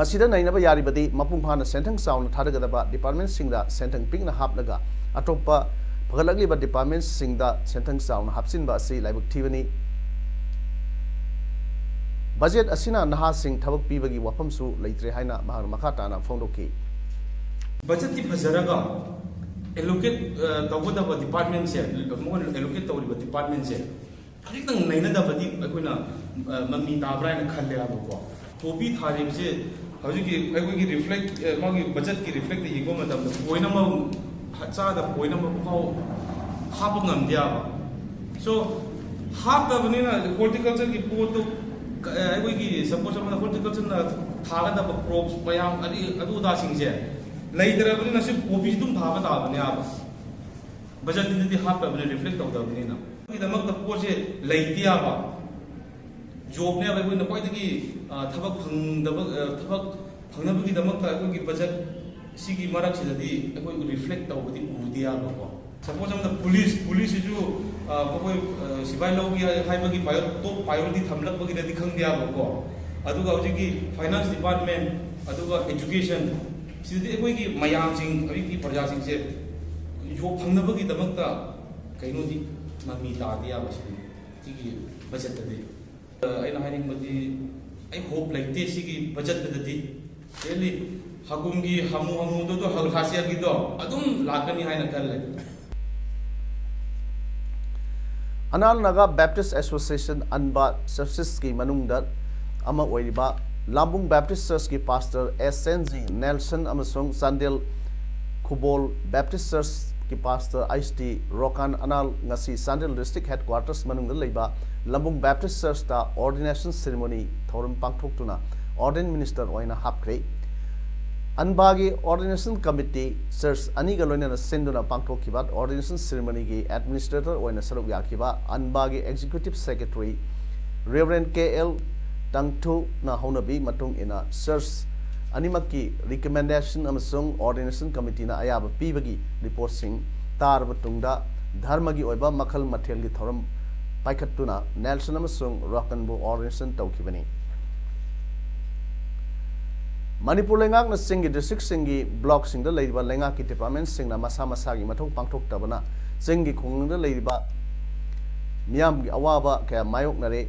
ꯃꯁꯤꯗ ꯅꯩꯅꯕ ꯌꯥꯔꯤꯕꯗꯤ ꯃꯄꯨꯡ ꯐꯥꯅ ꯁꯦꯟꯊꯪ ꯆꯥꯎꯅ ꯊꯥꯗꯒꯗꯕ department ꯁꯤꯡꯗ ꯁꯦꯟꯊꯪ ꯄꯤꯛꯅ ꯍꯥꯞꯂꯒ ꯑꯇꯣꯞꯄ ꯐꯒꯠꯂꯛꯂꯤꯕ department ꯁꯤꯡꯗ ꯁꯦꯟꯊꯪ ꯆꯥꯎꯅ ꯍꯥꯞꯆꯤꯟꯕ ꯑꯁꯤ ꯂꯥꯏꯕꯛ ꯊꯤꯕꯅꯤ꯫ Budget ꯑꯁꯤꯅ ꯅꯍꯥꯁꯤꯡ ꯊꯕꯛ ꯄꯤꯕꯒꯤ ꯋꯥꯐꯝꯁꯨ ꯂꯩꯇ꯭ꯔꯦ ꯍꯥꯏꯅ ꯃꯍꯥꯛꯅ ꯃꯈꯥ ꯇꯥꯅ ꯐꯣꯡꯗꯣꯛꯈꯤ꯫ Budget ꯇꯤ ꯐꯖꯔꯒ allocate ꯇꯧꯒꯗꯕ department ꯁꯦ, ꯃꯣꯏꯅ allocate ꯇꯧꯔꯤꯕ department ꯁꯦ ꯈꯖꯤꯛꯇꯪ ꯅꯩꯅꯗꯕꯗꯤ ꯑꯩꯈꯣꯏꯅ ꯃꯃꯤ ꯇꯥꯕ꯭ꯔꯥ ꯍꯥꯏꯅ ꯈꯜꯂꯦ ꯍꯥꯏꯕꯀꯣ꯫ Poppy ꯊꯥꯔꯤꯕꯁꯦ ꯍꯧꯖꯤꯛꯀꯤ ꯑꯩꯈꯣꯏꯒꯤ reflect, ꯃꯥꯒꯤ budget ꯀꯤ reflect ꯇ ꯌꯦꯡꯕ ꯃꯇꯝꯗ point ꯑꯃ, ꯆꯥꯗ point ꯑꯃ ꯐꯥꯎ ꯍꯥꯞꯄ ꯉꯝꯗꯦ ꯍꯥꯏꯕ꯫ So ꯍꯥꯞꯇꯕꯅꯤꯅ horticulture ꯒꯤ ꯄꯣꯠꯇꯣ, ꯑꯩꯈꯣꯏꯒꯤ suppose ꯑꯃꯅ horticulture ꯅ ꯊꯥꯒꯗꯕ crops ꯃꯌꯥꯝ ꯑꯗꯨ ꯑꯗꯥꯁꯤꯡꯁꯦ ꯂꯩꯇ꯭ꯔꯕꯅꯤꯅ ꯁꯤ poppy ꯁꯤ ꯑꯗꯨꯝ ꯊꯥꯕ ꯇꯥꯕꯅꯦ ꯍꯥꯏꯕ꯫ Budget ꯇꯗꯤ ꯍꯥꯞꯇꯕꯅꯤ, reflect ꯇꯧꯗꯕꯅꯤꯅ꯫ ꯑꯗꯨꯒꯤꯗꯃꯛꯇ ꯄꯣꯠꯁꯦ ꯂꯩꯇꯦ ꯍꯥꯏꯕ꯫ Job ꯅꯦꯕ ꯑꯩꯈꯣꯏꯅ ꯈ꯭ꯋꯥꯏꯗꯒꯤ ꯊꯕꯛ ꯐꯪꯗꯕ, ꯊꯕꯛ ꯐꯪꯅꯕꯒꯤꯗꯃꯛꯇ ꯑꯩꯈꯣꯏꯒꯤ budget ꯁꯤꯒꯤ ꯃꯔꯛꯁꯤꯗꯗꯤ ꯑꯩꯈꯣꯏ reflect ꯇꯧꯕꯗꯤ ꯎꯗꯦ ꯍꯥꯏꯕꯀꯣ꯫ Suppose ꯑꯃꯗ police, police ꯁꯤꯁꯨ ꯃꯈꯣꯏ ꯁꯤꯐꯥꯏ ꯂꯧꯒꯦ ꯍꯥꯏꯕꯒꯤ top priority ꯊꯝꯂꯛꯄꯒꯤꯗꯗꯤ ꯈꯪꯗꯦ ꯍꯥꯏꯕꯀꯣ꯫ ꯑꯗꯨꯒ ꯍꯧꯖꯤꯛꯀꯤ finance department, ꯑꯗꯨꯒ education, ꯁꯤꯗꯗꯤ ꯑꯩꯈꯣꯏꯒꯤ ꯃꯌꯥꯝꯁꯤꯡ, ꯑꯩꯈꯣꯏꯒꯤ ꯄ꯭ꯔꯖꯥꯁꯤꯡꯁꯦ job ꯐꯪꯅꯕꯒꯤꯗꯃꯛꯇ ꯀꯩꯅꯣꯗꯤ ꯃꯃꯤ ꯇꯥꯗꯦ ꯍꯥꯏꯕ ꯁꯤꯗꯤ, ꯁꯤꯒꯤ budget ꯇꯗꯤ꯫ ꯑꯩꯅ ꯍꯥꯏꯅꯤꯡꯕꯗꯤ ꯑꯩ hope ꯂꯩꯇꯦ ꯁꯤꯒꯤ budget ꯇꯗꯤ꯫ Really, ꯍꯀꯨꯝꯒꯤ ꯍꯃꯨ ꯍꯃꯨꯗꯨꯗꯣ, ꯍꯧ-, last year ꯒꯤꯗꯣ ꯑꯗꯨꯝ ꯂꯥꯛꯀꯅꯤ ꯍꯥꯏꯅ ꯈꯜꯂꯦ꯫ Anal Naga Baptist Association, ANBA, Churches ꯀꯤ ꯃꯅꯨꯡꯗ ꯑꯃ ꯑꯣꯏꯔꯤꯕ ꯂꯝꯕꯨꯡ Baptist Church ꯀꯤ pastor S N G Nelson ꯑꯃꯁꯨꯡ ꯆꯥꯟꯗꯦꯜ ꯈꯨꯕꯣꯜ Baptist Church ꯀꯤ pastor H T ꯔꯣꯀꯥꯟ ꯑꯅꯥꯜ ꯉꯁꯤ ꯆꯥꯟꯗꯦꯜ district headquarters ꯃꯅꯨꯡꯗ ꯂꯩꯕ ꯂꯝꯕꯨꯡ Baptist Church ꯇ ordination ceremony ꯊꯧꯔꯝ ꯄꯥꯡꯊꯣꯛꯇꯨꯅ ordained minister ꯑꯣꯏꯅ ꯍꯥꯞꯈ꯭ꯔꯦ꯫ ꯑꯟꯕꯥꯒꯤ ordination committee church ꯑꯅꯤꯒ ꯂꯣꯏꯅꯅ ꯁꯤꯟꯗꯨꯅ ꯄꯥꯡꯊꯣꯛꯈꯤꯕ ordination ceremonyꯒꯤ administrator ꯑꯣꯏꯅ ꯁꯔꯨꯛ ꯌꯥꯈꯤꯕ ꯑꯟꯕꯥꯒꯤ executive secretary Reverend K L ꯇꯪꯊꯨꯅ ꯍꯧꯅꯕꯤ ꯃꯇꯨꯡ ꯏꯟꯅ church ꯑꯅꯤꯃꯛꯀꯤ recommendation ꯑꯃꯁꯨꯡ ordination committeeꯅ ꯑꯌꯥꯕ ꯄꯤꯕꯒꯤ reportꯁꯤꯡ ꯇꯥꯔꯕ ꯇꯨꯡꯗ ꯙꯔꯃꯒꯤ ꯑꯣꯏꯕ ꯃꯈꯜ ꯃꯊꯦꯜꯒꯤ ꯊꯧꯔꯝ ꯄꯥꯏꯈꯠꯇꯨꯅ Nelson ꯑꯃꯁꯨꯡ Rockenꯕꯨ ordination ꯇꯧꯈꯤꯕꯅꯤ꯫ ꯃꯅꯤꯄꯨꯔ ꯂꯩꯉꯥꯛꯅ ꯆꯤꯡꯒꯤ districtꯁꯤꯡꯒꯤ blockꯁꯤꯡꯗ ꯂꯩꯔꯤꯕ ꯂꯩꯉꯥꯛꯀꯤ departmentꯁꯤꯡꯅ ꯃꯁꯥ ꯃꯁꯥꯒꯤ ꯃꯊꯧ ꯄꯥꯡꯊꯣꯛꯇꯕꯅ ꯆꯤꯡꯒꯤ ꯈꯨꯡꯒꯪꯗ ꯂꯩꯔꯤꯕ ꯃꯤꯌꯥꯝꯒꯤ ꯑꯋꯥꯕ ꯀꯌꯥ ꯃꯥꯌꯣꯛꯅꯔꯦ꯫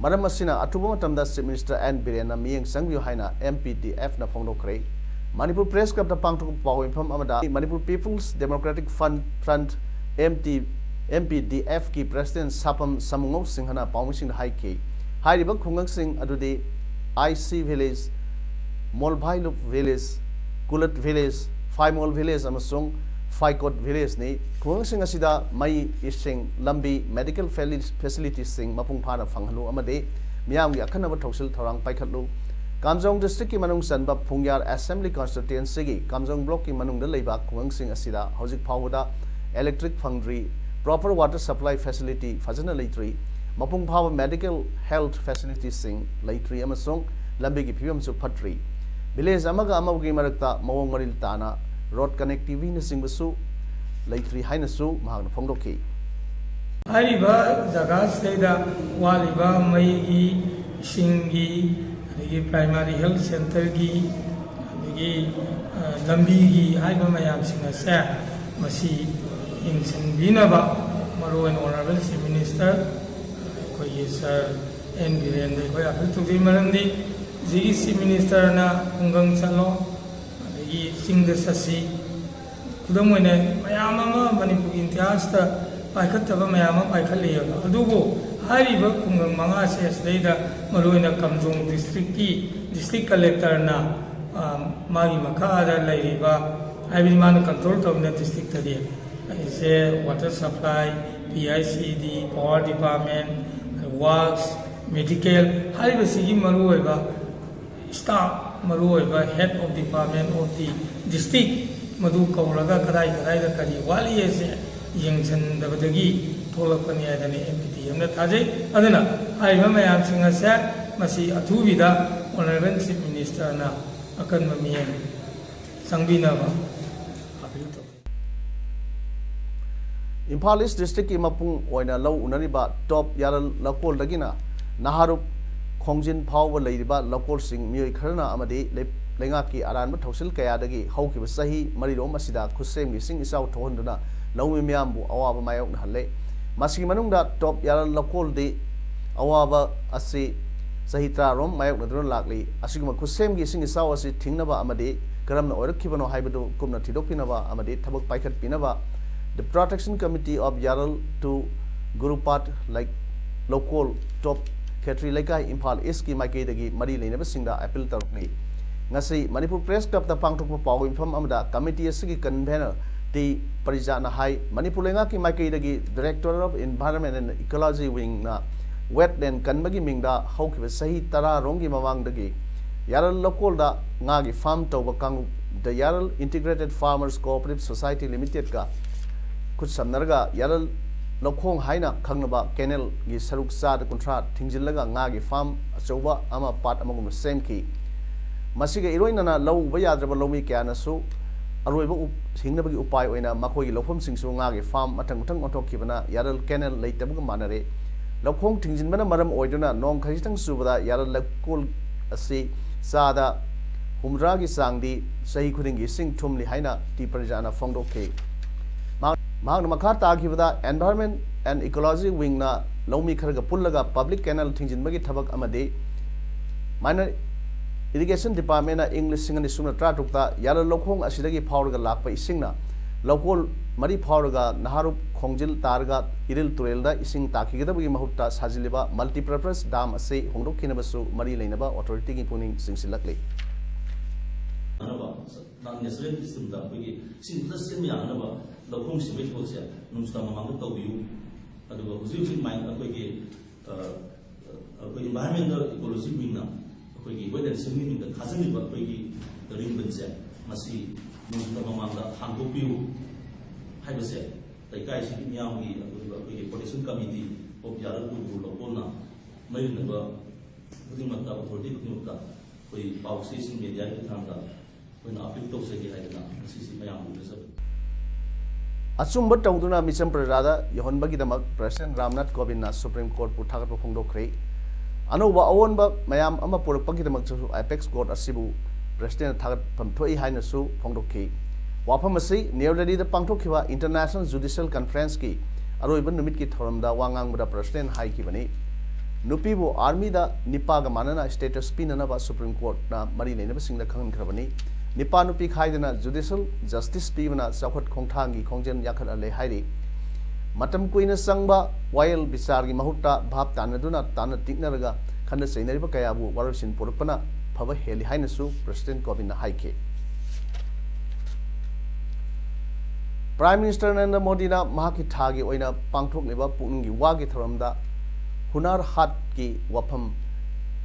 ꯃꯔꯝ ꯑꯁꯤꯅ ꯑꯊꯨꯕ ꯃꯇꯝꯗ Chief Minister N ꯕꯤꯔꯦꯟꯅ ꯃꯤꯠꯌꯦꯡ ꯆꯪꯕꯤꯌꯨ ꯍꯥꯏꯅ M P D Fꯅ ꯐꯣꯡꯗꯣꯛꯈ꯭ꯔꯦ꯫ Manipur Press Clubꯇ ꯄꯥꯡꯊꯣꯛꯄ ꯄꯥꯎ ꯃꯤꯐꯝ ꯑꯃꯗ Manipur People's Democratic Front, Front, M T, M P D Fꯀꯤ President ꯁꯥꯄꯝ ꯁꯃꯨꯉꯧ ꯁꯤꯡꯍꯅ ꯄꯥꯎꯃꯤꯁꯤꯡꯗ ꯍꯥꯏꯈꯤ꯫ ꯍꯥꯏꯔꯤꯕ ꯈꯨꯡꯒꯪꯁꯤꯡ ꯑꯗꯨꯗꯤ I C Village, ꯃꯣꯜꯚꯥꯏꯂꯨꯞ Village, ꯀꯨꯂꯠ Village, ꯐꯥꯏꯃꯣꯜ Village ꯑꯃꯁꯨꯡ ꯐꯥꯏꯀꯣꯠ Villageꯅꯤ꯫ ꯈꯨꯡꯒꯪꯁꯤꯡ ꯑꯁꯤꯗ ꯃꯩ, ꯏꯁꯤꯡ, ꯂꯝꯕꯤ, medical facilityꯁꯤꯡ ꯃꯄꯨꯡ ꯐꯥꯅ ꯐꯪꯍꯜꯂꯨ ꯑꯃꯗꯤ ꯃꯤꯌꯥꯝꯒꯤ ꯑꯈꯟꯅꯕ ꯊꯧꯁꯤꯜ ꯊꯧꯔꯥꯡ ꯄꯥꯏꯈꯠꯂꯨ꯫ ꯀꯥꯝꯖꯣꯡ districtꯀꯤ ꯃꯅꯨꯡ ꯆꯟꯕ ꯐꯨꯡꯌꯥꯔ Assembly Constituencyꯒꯤ ꯀꯥꯝꯖꯣꯡ blockꯀꯤ ꯃꯅꯨꯡꯗ ꯂꯩꯕ ꯈꯨꯡꯒꯪꯁꯤꯡ ꯑꯁꯤꯗ ꯍꯧꯖꯤꯛ ꯐꯥꯎꯕꯗ electric ꯐꯪꯗ꯭ꯔꯤ, proper water supply facility ꯐꯖꯅ ꯂꯩꯇ꯭ꯔꯤ, ꯃꯄꯨꯡ ꯐꯥꯕ medical health facilityꯁꯤꯡ ꯂꯩꯇ꯭ꯔꯤ ꯑꯃꯁꯨꯡ ꯂꯝꯕꯤꯒꯤ ꯐꯤꯕꯝꯁꯨ ꯐꯠꯇ꯭ꯔꯤ꯫ Village ꯑꯃꯒ ꯑꯃꯒꯤ ꯃꯔꯛꯇ ꯃꯑꯣꯡ ꯃꯔꯤꯜ ꯇꯥꯅ road connectivityꯅꯆꯤꯡꯕꯁꯨ ꯂꯩꯇ꯭ꯔꯤ ꯍꯥꯏꯅꯁꯨ ꯃꯍꯥꯛꯅ ꯐꯣꯡꯗꯣꯛꯈꯤ꯫ ꯍꯥꯏꯔꯤꯕ ꯖꯒꯥꯁꯤꯗꯩꯗ ꯋꯥꯠꯂꯤꯕ ꯃꯩꯒꯤ, ꯏꯁꯤꯡꯒꯤ, ꯑꯗꯒꯤ primary health centreꯒꯤ, ꯑꯗꯒꯤ, ꯑ, ꯂꯝꯕꯤꯒꯤ ꯍꯥꯏꯕ ꯃꯌꯥꯝꯁꯤꯡ ꯑꯁꯦ ꯃꯁꯤ ꯌꯦꯡꯁꯤꯟꯕꯤꯅꯕ ꯃꯔꯨ ꯑꯣꯏꯅ Honourable Chief Minister ꯑꯩꯈꯣꯏꯒꯤ Sir N ꯕꯤꯔꯦꯟꯗ ꯑꯩꯈꯣꯏ appeal ꯇꯧꯖꯩ꯫ ꯃꯔꯝꯗꯤ ꯍꯧꯖꯤꯛꯀꯤ Chief Ministerꯅ ꯈꯨꯡꯒꯪ ꯆꯠꯂꯣ, ꯑꯗꯒꯤ ꯆꯤꯡꯗ ꯆꯠꯁꯤ, ꯈꯨꯗꯝ ꯑꯣꯏꯅ ꯃꯌꯥꯝ ꯑꯃ ꯃꯅꯤꯄꯨꯔꯒꯤ ꯏꯇꯤꯍꯥꯁꯇ ꯄꯥꯏꯈꯠꯇꯕ ꯃꯌꯥꯝ ꯑꯃ ꯄꯥꯏꯈꯠꯂꯛꯑꯦꯕ꯫ ꯑꯗꯨꯕꯨ ꯍꯥꯏꯔꯤꯕ ꯈꯨꯡꯒꯪ ꯃꯉꯥꯁꯦ ꯑꯁꯤꯗꯩꯗ ꯃꯔꯨꯑꯣꯏꯅ ꯀꯥꯝꯖꯣꯡ districtꯀꯤ district collectorꯅ, ꯑ, ꯃꯥꯒꯤ ꯃꯈꯥꯗ ꯂꯩꯔꯤꯕ, ꯍꯥꯏꯕꯗꯤ ꯃꯥꯅ control ꯇꯧꯔꯤꯅ districtꯇꯗꯤ, ꯑꯩꯁꯦ water supply, P I C D, power department, works, medical ꯍꯥꯏꯔꯤꯕꯁꯤꯒꯤ ꯃꯔꯨꯑꯣꯏꯕ staff ꯃꯔꯨꯑꯣꯏꯕ head of department of the district ꯃꯗꯨ ꯀꯧꯔꯒ ꯀꯗꯥꯏ ꯀꯗꯥꯏꯗ ꯀꯔꯤ ꯋꯥꯠꯂꯤ ꯍꯥꯏꯁꯦ ꯌꯦꯡꯁꯤꯟꯗꯕꯗꯒꯤ ꯊꯣꯛꯂꯛꯄꯅꯤ ꯍꯥꯏꯗꯅ M P D M ꯅ ꯊꯥꯖꯩ꯫ ꯑꯗꯨꯅ ꯍꯥꯏꯔꯤꯕ ꯃꯌꯥꯝꯁꯤꯡ ꯑꯁꯦ ꯃꯁꯤ ꯑꯊꯨꯕꯤꯗ Honourable Chief Minister ꯅ ꯑꯀꯟꯕ ꯃꯤꯠꯌꯦꯡ ꯆꯪꯕꯤꯅꯕ appeal ꯇꯧꯖꯩ꯫ ꯏꯝꯐꯥꯜ ꯏꯁ ꯗꯤꯁꯇ꯭ꯔꯤꯛꯀꯤ ꯃꯄꯨꯡ ꯑꯣꯏꯅ ꯂꯧ ꯎꯅꯔꯤꯕ ꯇꯣꯞ ꯌꯥꯔꯜ ꯂꯧꯀꯣꯜꯗꯒꯤꯅ ꯅꯍꯥꯔꯨꯞ ꯈꯣꯡꯖꯤꯟ ꯐꯥꯎꯕ ꯂꯩꯔꯤꯕ ꯂꯧꯀꯣꯜꯁꯤꯡ ꯃꯤꯑꯣꯏ ꯈꯔꯅ ꯑꯃꯗꯤ ꯂꯩ- ꯂꯩꯉꯥꯛꯀꯤ ꯑꯔꯥꯟꯕ ꯊꯧꯁꯤꯜ ꯀꯌꯥꯗꯒꯤ ꯍꯧꯈꯤꯕ ꯆꯍꯤ ꯃꯔꯤꯔꯣꯝ ꯑꯁꯤꯗ ꯈꯨꯠꯁꯦꯝꯒꯤ ꯏꯁꯤꯡ ꯏꯆꯥꯎ ꯊꯣꯛꯍꯟꯗꯨꯅ ꯂꯧꯃꯤ ꯃꯤꯌꯥꯝꯕꯨ ꯑꯋꯥꯕ ꯃꯥꯌꯣꯛꯅꯍꯜꯂꯦ꯫ ꯃꯁꯤꯒꯤ ꯃꯅꯨꯡꯗ ꯇꯣꯞ ꯌꯥꯔꯜ ꯂꯧꯀꯣꯜꯗꯤ ꯑꯋꯥꯕ ꯑꯁꯤ ꯆꯍꯤ ꯇꯔꯥꯔꯣꯝ ꯃꯥꯌꯣꯛꯅꯗꯨꯅ ꯂꯥꯛꯂꯤ꯫ ꯑꯁꯤꯒꯨꯝꯕ ꯈꯨꯠꯁꯦꯝꯒꯤ ꯏꯁꯤꯡ ꯏꯆꯥꯎ ꯑꯁꯤ ꯊꯤꯡꯅꯕ ꯑꯃꯗꯤ ꯀꯔꯝꯅ ꯑꯣꯏꯔꯛꯈꯤꯕꯅꯣ ꯍꯥꯏꯕꯗꯨ ꯀꯨꯞꯅ ꯊꯤꯗꯣꯛꯄꯤꯅꯕ ꯑꯃꯗꯤ ꯊꯕꯛ ꯄꯥꯏꯈꯠꯄꯤꯅꯕ The Protection Committee of Yaral to Gurupat ꯂꯩ- ꯂꯧꯀꯣꯜ ꯇꯣꯞ ꯈꯦꯇ꯭ꯔꯤ ꯂꯩꯀꯥꯏ ꯏꯝꯐꯥꯜ ꯏꯁꯀꯤ ꯃꯥꯏꯀꯩꯗꯒꯤ ꯃꯔꯤ ꯂꯩꯅꯕꯁꯤꯡꯗ ꯑꯄꯤꯜ ꯇꯧꯔꯛꯂꯤ꯫ ꯉꯁꯤ ꯃꯅꯤꯄꯨꯔ ꯄ꯭ꯔꯦꯁ ꯀ꯭ꯂꯕꯇ ꯄꯥꯡꯊꯣꯛꯄ ꯄꯥꯎ ꯃꯤꯐꯝ ꯑꯃꯗ ꯀꯃꯤꯇꯤ ꯑꯁꯤꯒꯤ ꯀꯟꯚꯦꯅꯔ ꯇꯤ ꯄꯔꯤꯖꯥꯠꯅ ꯍꯥꯏ, ꯃꯅꯤꯄꯨꯔ ꯂꯩꯉꯥꯛꯀꯤ ꯃꯥꯏꯀꯩꯗꯒꯤ Director of Environment and Ecology Wingꯅ wetland ꯀꯟꯕꯒꯤ ꯃꯤꯡꯗ ꯍꯧꯈꯤꯕ ꯆꯍꯤ ꯇꯔꯥꯔꯣꯝꯒꯤ ꯃꯃꯥꯡꯗꯒꯤ ꯌꯥꯔꯜ ꯂꯧꯀꯣꯜꯗ ꯉꯥꯒꯤ ꯐꯥꯔꯝ ꯇꯧꯕ ꯀꯥꯡꯂꯨꯞ The Yaral Integrated Farmers Cooperative Society Limitedꯀ ꯈꯨꯠꯁꯝꯅꯔꯒ ꯌꯥꯔꯜ ꯂꯧꯈꯣꯡ ꯍꯥꯏꯅ ꯈꯪꯅꯕ ꯀꯦꯅꯦꯜꯒꯤ ꯁꯔꯨꯛ ꯆꯥꯗ ꯀꯨꯟꯊ꯭ꯔꯥ ꯊꯤꯡꯖꯤꯜꯂꯒ ꯉꯥꯒꯤ ꯐꯥꯔꯝ ꯑꯆꯧꯕ ꯑꯃ ꯄꯥꯠ ꯑꯃꯒꯨꯝꯅ ꯁꯦꯝꯈꯤ꯫ ꯃꯁꯤꯒ ꯏꯔꯣꯏꯅꯅ ꯂꯧ ꯎꯕ ꯌꯥꯗ꯭ꯔꯕ ꯂꯧꯃꯤ ꯀꯌꯥꯅꯁꯨ ꯑꯔꯣꯏꯕ ꯎ- ꯍꯤꯡꯅꯕꯒꯤ ꯎꯄꯥꯏ ꯑꯣꯏꯅ ꯃꯈꯣꯏꯒꯤ ꯂꯧꯐꯝꯁꯤꯡꯁꯨ ꯉꯥꯒꯤ ꯐꯥꯔꯝ ꯃꯊꯪ ꯃꯊꯪ ꯑꯣꯟꯊꯣꯛꯈꯤꯕꯅ ꯌꯥꯔꯜ ꯀꯦꯅꯦꯜ ꯂꯩꯇꯕꯒ ꯃꯥꯟꯅꯔꯦ꯫ ꯂꯧꯈꯣꯡ ꯊꯤꯡꯖꯤꯟꯕꯅ ꯃꯔꯝ ꯑꯣꯏꯗꯨꯅ ꯅꯣꯡ ꯈꯖꯤꯛꯇꯪ ꯆꯨꯕꯗ ꯌꯥꯔꯜ ꯂꯩꯀꯣꯜ ꯑꯁꯤ ꯆꯥꯗ ꯍꯨꯝꯗ꯭ꯔꯥꯒꯤ ꯆꯥꯡꯗꯤ ꯆꯍꯤ ꯈꯨꯗꯤꯡꯒꯤ ꯏꯁꯤꯡ ꯊꯨꯝꯂꯤ ꯍꯥꯏꯅ ꯇꯤ ꯄ꯭ꯔꯖꯥꯅ ꯐꯣꯡꯗꯣꯛꯈꯤ꯫ ꯃꯍꯥꯛ- ꯃꯍꯥꯛꯅ ꯃꯈꯥ ꯇꯥꯈꯤꯕꯗ Environment and Ecology Wingꯅ ꯂꯧꯃꯤ ꯈꯔꯒ ꯄꯨꯜꯂꯒ public canal ꯊꯤꯡꯖꯤꯟꯕꯒꯤ ꯊꯕꯛ ꯑꯃꯗꯤ Minor Irrigation Departmentꯅ ꯏꯪ ꯂꯤꯁꯤꯡ ꯑꯅꯤ ꯁꯨꯞꯅ ꯇꯔꯥꯇꯔꯨꯛꯇ ꯌꯥꯔꯜ ꯂꯧꯈꯣꯡ ꯑꯁꯤꯗꯒꯤ ꯐꯥꯎꯔꯒ ꯂꯥꯛꯄ ꯏꯁꯤꯡꯅ ꯂꯧꯀꯣꯜ ꯃꯔꯤ ꯐꯥꯎꯔꯒ ꯅꯍꯥꯔꯨꯞ ꯈꯣꯡꯖꯤꯜ ꯇꯥꯔꯒ ꯏꯔꯤꯜ ꯇꯨꯔꯦꯜꯗ ꯏꯁꯤꯡ ꯇꯥꯈꯤꯒꯗꯕꯒꯤ ꯃꯍꯨꯠꯇ ꯁꯥꯖꯤꯜꯂꯤꯕ multipurpose dam ꯑꯁꯤ ꯍꯣꯡꯗꯣꯛꯈꯤꯅꯕꯁꯨ ꯃꯔꯤ ꯂꯩꯅꯕ authorityꯒꯤ ꯄꯨꯛꯅꯤꯡ ꯆꯤꯡꯁꯤꯜꯂꯛꯂꯤ꯫ ꯌꯥꯅꯕ ꯅꯦꯆꯔꯦꯜ ꯁꯤꯁꯇꯦꯝꯗ ꯑꯩꯈꯣꯏꯒꯤ ꯏꯁꯤꯡ ꯐꯖꯅ ꯁꯤꯖꯤꯟꯕ ꯌꯥꯅꯅꯕ ꯂꯧꯈꯣꯡ ꯁꯦꯝꯕꯒꯤ ꯊꯕꯛꯁꯦ ꯅꯣꯡꯖꯨ ꯊꯥ ꯃꯃꯥꯡꯗ ꯇꯧꯕꯤꯌꯨ꯫ ꯑꯗꯨꯒ ꯍꯧꯖꯤꯛ ꯍꯧꯖꯤꯛ ꯃꯥꯏꯟ ꯑꯩꯈꯣꯏꯒꯤ ꯑ, ꯑꯩꯈꯣꯏ ꯏꯟꯚꯥꯏꯔꯟꯃꯦꯟꯇꯦꯜ ꯏꯀꯣꯂꯣꯖꯤ ꯋꯤꯡꯅ ꯑꯩꯈꯣꯏꯒꯤ ꯋꯦꯠ ꯑꯦꯟ ꯁꯤꯜꯒꯤ ꯃꯤꯡꯗ ꯊꯥꯖꯤꯜꯂꯤꯕ ꯑꯩꯈꯣꯏꯒꯤ ꯔꯤꯡꯕꯟꯁꯦ, ꯃꯁꯤ ꯅꯣꯡꯃ ꯃꯃꯥꯡꯗ ꯍꯥꯡꯗꯣꯛꯄꯤꯌꯨ ꯍꯥꯏꯕꯁꯦ ꯂꯩꯀꯥꯏꯁꯤꯒꯤ ꯃꯤꯌꯥꯝꯒꯤ ꯑꯗꯨꯒ ꯑꯩꯈꯣꯏꯒꯤ ꯄ꯭ꯔꯣꯇꯦꯛꯁꯟ ꯀꯃꯤꯇꯤ ꯑꯣꯐ ꯌꯥꯔꯜ ꯒꯨꯔꯨ ꯂꯧꯄꯣꯟꯅ ꯃꯔꯤ ꯂꯩꯅꯕ ꯈꯨꯗꯤꯡꯃꯛꯇ, ꯑꯣꯊꯣꯔꯤꯇꯤ ꯈꯨꯗꯤꯡꯃꯛꯇ ꯑꯩꯈꯣꯏ ꯄꯥꯎ ꯆꯦꯁꯤꯡ ꯃꯦꯗꯤꯌꯥꯒꯤ ꯈꯨꯠꯊꯥꯡꯗ ꯑꯩꯈꯣꯏꯅ ꯑꯄꯤꯜ ꯇꯧꯖꯒꯦ ꯍꯥꯏꯗꯅ ꯉꯁꯤꯁꯤ ꯃꯌꯥꯝꯕꯨ ꯎꯠꯆꯕꯅꯤ꯫ ꯑꯆꯨꯝꯕ ꯇꯧꯗꯨꯅ ꯃꯤꯆꯝ ꯄ꯭ꯔꯖꯥꯗ ꯌꯧꯍꯟꯕꯒꯤꯗꯃꯛ ꯄ꯭ꯔꯁꯤꯗꯦꯟꯠ ꯔꯥꯝꯅꯥꯊ ꯀꯣꯕꯤꯟꯗꯅ ꯁꯨꯄ꯭ꯔꯤꯝ ꯀꯣꯔꯠꯄꯨ ꯊꯥꯒꯠꯄ ꯐꯣꯡꯗꯣꯛꯈ꯭ꯔꯦ꯫ ꯑꯅꯧꯕ ꯑꯑꯣꯟꯕ ꯃꯌꯥꯝ ꯑꯃ ꯄꯨꯔꯛꯄꯒꯤꯗꯃꯛꯇꯁꯨ ꯑꯦꯄꯦꯛꯁ ꯀꯣꯔꯠ ꯑꯁꯤꯕꯨ ꯄ꯭ꯔꯁꯤꯗꯦꯟꯠꯅ ꯊꯥꯒꯠꯐꯝ ꯊꯣꯛꯏ ꯍꯥꯏꯅꯁꯨ ꯐꯣꯡꯗꯣꯛꯈꯤ꯫ ꯋꯥꯐꯝ ꯑꯁꯤ ꯅ꯭ꯌꯨ ꯗꯦꯜꯂꯤꯗ ꯄꯥꯡꯊꯣꯛꯈꯤꯕ ꯏꯟꯇꯔꯅꯦꯁꯅꯦꯜ ꯖꯨꯗꯤꯁꯤꯌꯦꯜ ꯀꯟꯐꯔꯦꯟꯁꯀꯤ ꯑꯔꯣꯏꯕ ꯅꯨꯃꯤꯠꯀꯤ ꯊꯧꯔꯝꯗ ꯋꯥ ꯉꯥꯡꯕꯗ ꯄ꯭ꯔꯁꯤꯗꯦꯟꯠꯅ ꯍꯥꯏꯈꯤꯕꯅꯤ꯫ ꯅꯨꯄꯤꯕꯨ ꯑꯥꯔꯃꯤꯗ ꯅꯤꯄꯥꯒ ꯃꯥꯟꯅꯅ ꯁ꯭ꯇꯦꯇꯁ ꯄꯤꯅꯅꯕ ꯁꯨꯄ꯭ꯔꯤꯝ ꯀꯣꯔꯠꯅ ꯃꯔꯤ ꯂꯩꯅꯕꯁꯤꯡꯗ ꯈꯪꯍꯟꯈ꯭ꯔꯕꯅꯤ꯫ ꯅꯤꯄꯥ ꯅꯨꯄꯤ ꯈꯥꯏꯗꯅ ꯖꯨꯗꯤꯁꯤꯌꯦꯜ ꯖꯁꯇꯤꯁ ꯄꯤꯕꯅ ꯆꯥꯎꯈꯠ ꯈꯣꯡꯊꯥꯡꯒꯤ ꯈꯣꯡꯖꯦꯜ ꯌꯥꯡꯈꯠꯍꯜꯂꯦ ꯍꯥꯏꯔꯤ꯫ ꯃꯇꯝ ꯀꯨꯏꯅ ꯆꯪꯕ ꯋꯥꯌꯦꯜ ꯕꯤꯆꯥꯔꯒꯤ ꯃꯍꯨꯠꯇ ꯚꯥꯞ ꯇꯥꯅꯗꯨꯅ ꯇꯥꯟꯅ ꯇꯤꯛꯅꯔꯒ ꯈꯟꯅ ꯆꯩꯅꯔꯤꯕ ꯀꯌꯥꯕꯨ ꯋꯥꯔꯣꯏꯁꯤꯟ ꯄꯨꯔꯛꯄꯅ ꯐꯕ ꯍꯦꯜꯂꯤ ꯍꯥꯏꯅꯁꯨ ꯄ꯭ꯔꯁꯤꯗꯦꯟꯠ ꯀꯣꯕꯤꯟꯗꯅ ꯍꯥꯏꯈꯤ꯫ ꯄ꯭ꯔꯥꯏꯝ ꯃꯤꯅꯤꯁꯇꯔ ꯅꯔꯦꯟꯗ꯭ꯔ ꯃꯣꯗꯤꯅ ꯃꯍꯥꯛꯀꯤ ꯊꯥꯒꯤ ꯑꯣꯏꯅ ꯄꯥꯡꯊꯣꯛꯂꯤꯕ ꯄꯨꯛꯅꯤꯡꯒꯤ ꯋꯥꯒꯤ ꯊꯧꯔꯝꯗ ꯍꯨꯅꯥꯔ ꯍꯥꯠꯀꯤ ꯋꯥꯐꯝ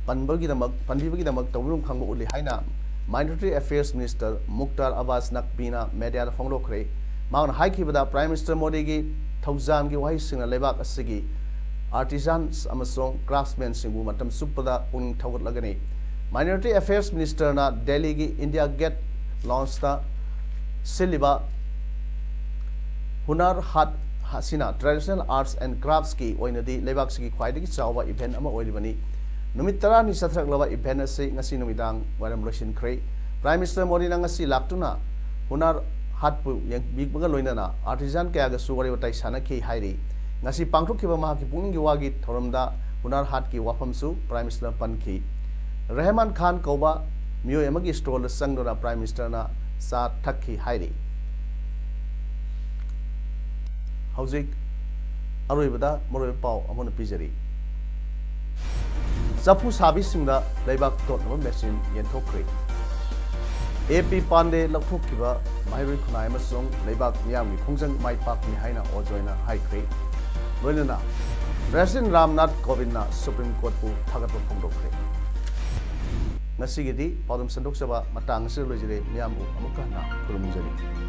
ꯄꯟꯕꯒꯤꯗꯃꯛ, ꯄꯟꯕꯤꯕꯒꯤꯗꯃꯛ ꯇꯧꯕꯤꯐꯝ ꯈꯪꯕ ꯎꯠꯂꯤ ꯍꯥꯏꯅ ꯃꯥꯏꯅꯣꯔꯤꯇꯤ ꯑꯦꯐꯤꯌꯔꯁ ꯃꯤꯅꯤꯁꯇꯔ ꯃꯨꯛꯇꯥꯔ ꯑꯕꯥꯁ ꯅꯛꯕꯤꯅ ꯃꯦꯗꯤꯌꯥꯗ ꯐꯣꯡꯗꯣꯛꯈ꯭ꯔꯦ꯫ ꯃꯍꯥꯛꯅ ꯍꯥꯏꯈꯤꯕꯗ, ꯄ꯭ꯔꯥꯏꯝ ꯃꯤꯅꯤꯁꯇꯔ ꯃꯣꯗꯤꯒꯤ ꯊꯧꯖꯥꯜꯒꯤ ꯋꯥꯍꯩꯁꯤꯡꯅ ꯂꯩꯕꯥꯛ ꯑꯁꯤꯒꯤ ꯑꯥꯔꯇꯤꯖꯥꯟꯁ ꯑꯃꯁꯨꯡ ꯀ꯭ꯔꯥꯐꯠꯁꯃꯦꯟꯁꯤꯡꯕꯨ ꯃꯇꯝ ꯆꯨꯞꯄꯗ ꯄꯨꯛꯅꯤꯡ ꯊꯧꯒꯠꯂꯒꯅꯤ꯫ ꯃꯥꯏꯅꯣꯔꯤꯇꯤ ꯑꯦꯐꯤꯌꯔꯁ ꯃꯤꯅꯤꯁꯇꯔꯅ ꯗꯦꯜꯂꯤꯒꯤ ꯏꯟꯗꯤꯌꯥ ꯒꯦꯠ ꯂꯥꯎꯟꯁꯇ ꯁꯤꯜꯂꯤꯕ ꯍꯨꯅꯥꯔ ꯍꯥꯠ ꯑꯁꯤꯅ ꯇ꯭ꯔꯦꯗꯤꯁꯅꯦꯜ ꯑꯥꯔꯠꯁ ꯑꯦꯟ ꯀ꯭ꯔꯥꯐꯠꯁꯀꯤ ꯑꯣꯏꯅꯗꯤ ꯂꯩꯕꯥꯛꯁꯤꯒꯤ ꯈ꯭ꯋꯥꯏꯗꯒꯤ ꯆꯥꯎꯕ ꯏꯚꯦꯟꯠ ꯑꯃ ꯑꯣꯏꯔꯤꯕꯅꯤ꯫ ꯅꯨꯃꯤꯠ ꯇꯔꯥꯅꯤ ꯆꯠꯊꯔꯛꯂꯕ ꯏꯚꯦꯟꯠ ꯑꯁꯤ ꯉꯁꯤ ꯅꯨꯃꯤꯗꯥꯡ ꯋꯥꯏꯔꯝ ꯂꯣꯏꯁꯤꯟꯈ꯭ꯔꯦ꯫ ꯄ꯭ꯔꯥꯏꯝ ꯃꯤꯅꯤꯁꯇꯔ ꯃꯣꯗꯤꯅ ꯉꯁꯤ ꯂꯥꯛꯇꯨꯅ ꯍꯨꯅꯥꯔ ꯍꯥꯠꯄꯨ ꯌꯦꯡꯕꯤꯕꯒ ꯂꯣꯏꯅꯅ ꯑꯥꯔꯇꯤꯖꯥꯟ ꯀꯌꯥꯒꯁꯨ ꯋꯥꯔꯤ ꯋꯥꯇꯥꯏ ꯁꯥꯟꯅꯈꯤ ꯍꯥꯏꯔꯤ꯫ ꯉꯁꯤ ꯄꯥꯡꯊꯣꯛꯈꯤꯕ ꯃꯍꯥꯛꯀꯤ ꯄꯨꯛꯅꯤꯡꯒꯤ ꯋꯥꯒꯤ ꯊꯧꯔꯝꯗ ꯍꯨꯅꯥꯔ ꯍꯥꯠꯀꯤ ꯋꯥꯐꯝꯁꯨ ꯄ꯭ꯔꯥꯏꯝ ꯃꯤꯅꯤꯁꯇꯔꯅ ꯄꯟꯈꯤ꯫ ꯔꯦꯍꯃꯥꯟ ꯈꯥꯟ ꯀꯧꯕ ꯃꯤꯑꯣꯏ ꯑꯃꯒꯤ ꯁ꯭ꯇꯣꯜꯗ ꯆꯪꯗꯨꯅ ꯄ꯭ꯔꯥꯏꯝ ꯃꯤꯅꯤꯁꯇꯔꯅ ꯆꯥ ꯊꯛꯈꯤ ꯍꯥꯏꯔꯤ꯫ ꯍꯧꯖꯤꯛ ꯑꯔꯣꯏꯕꯗ ꯃꯔꯨꯑꯣꯏꯕ ꯄꯥꯎ ꯑꯃꯅ ꯄꯤꯖꯔꯤ꯫ ꯆꯐꯨ ꯁꯥꯕꯤꯁꯤꯡꯗ ꯂꯩꯕꯥꯛ ꯇꯣꯠꯅꯕ ꯃꯦꯆꯤꯟ ꯌꯦꯟꯊꯣꯛꯈ꯭ꯔꯦ꯫ ꯑꯦ ꯄꯤ ꯄꯥꯟꯗꯦ ꯂꯧꯊꯣꯛꯈꯤꯕ ꯃꯍꯩꯔꯣꯏ ꯈꯨꯟꯅꯥꯏ ꯑꯃꯁꯨꯡ ꯂꯩꯕꯥꯛ ꯃꯤꯌꯥꯝꯒꯤ ꯈꯣꯡꯖꯪ ꯃꯥꯏ ꯄꯥꯛꯄꯅꯤ ꯍꯥꯏꯅ ꯑꯣꯖꯣꯏꯅ ꯍꯥꯏꯈ꯭ꯔꯦ꯫ ꯂꯣꯏꯅꯅ ꯄ꯭ꯔꯦꯁꯤꯗꯦꯟꯠ ꯔꯥꯝꯅꯥꯊ ꯀꯣꯕꯤꯟꯗꯅ ꯁꯨꯄ꯭ꯔꯤꯝ ꯀꯣꯔꯠꯄꯨ ꯊꯥꯒꯠꯄ ꯐꯣꯡꯗꯣꯛꯈ꯭ꯔꯦ꯫ ꯉꯁꯤꯒꯤꯗꯤ ꯄꯥꯎꯗꯝ ꯁꯟꯗꯣꯛꯆꯕ ꯃꯇꯥꯡ ꯑꯁꯤꯗ ꯂꯣꯏꯖꯔꯦ꯫ ꯃꯤꯌꯥꯝꯕꯨ ꯑꯃꯨꯛꯀ ꯍꯟꯅ ꯈꯨꯔꯨꯝꯖꯔꯤ꯫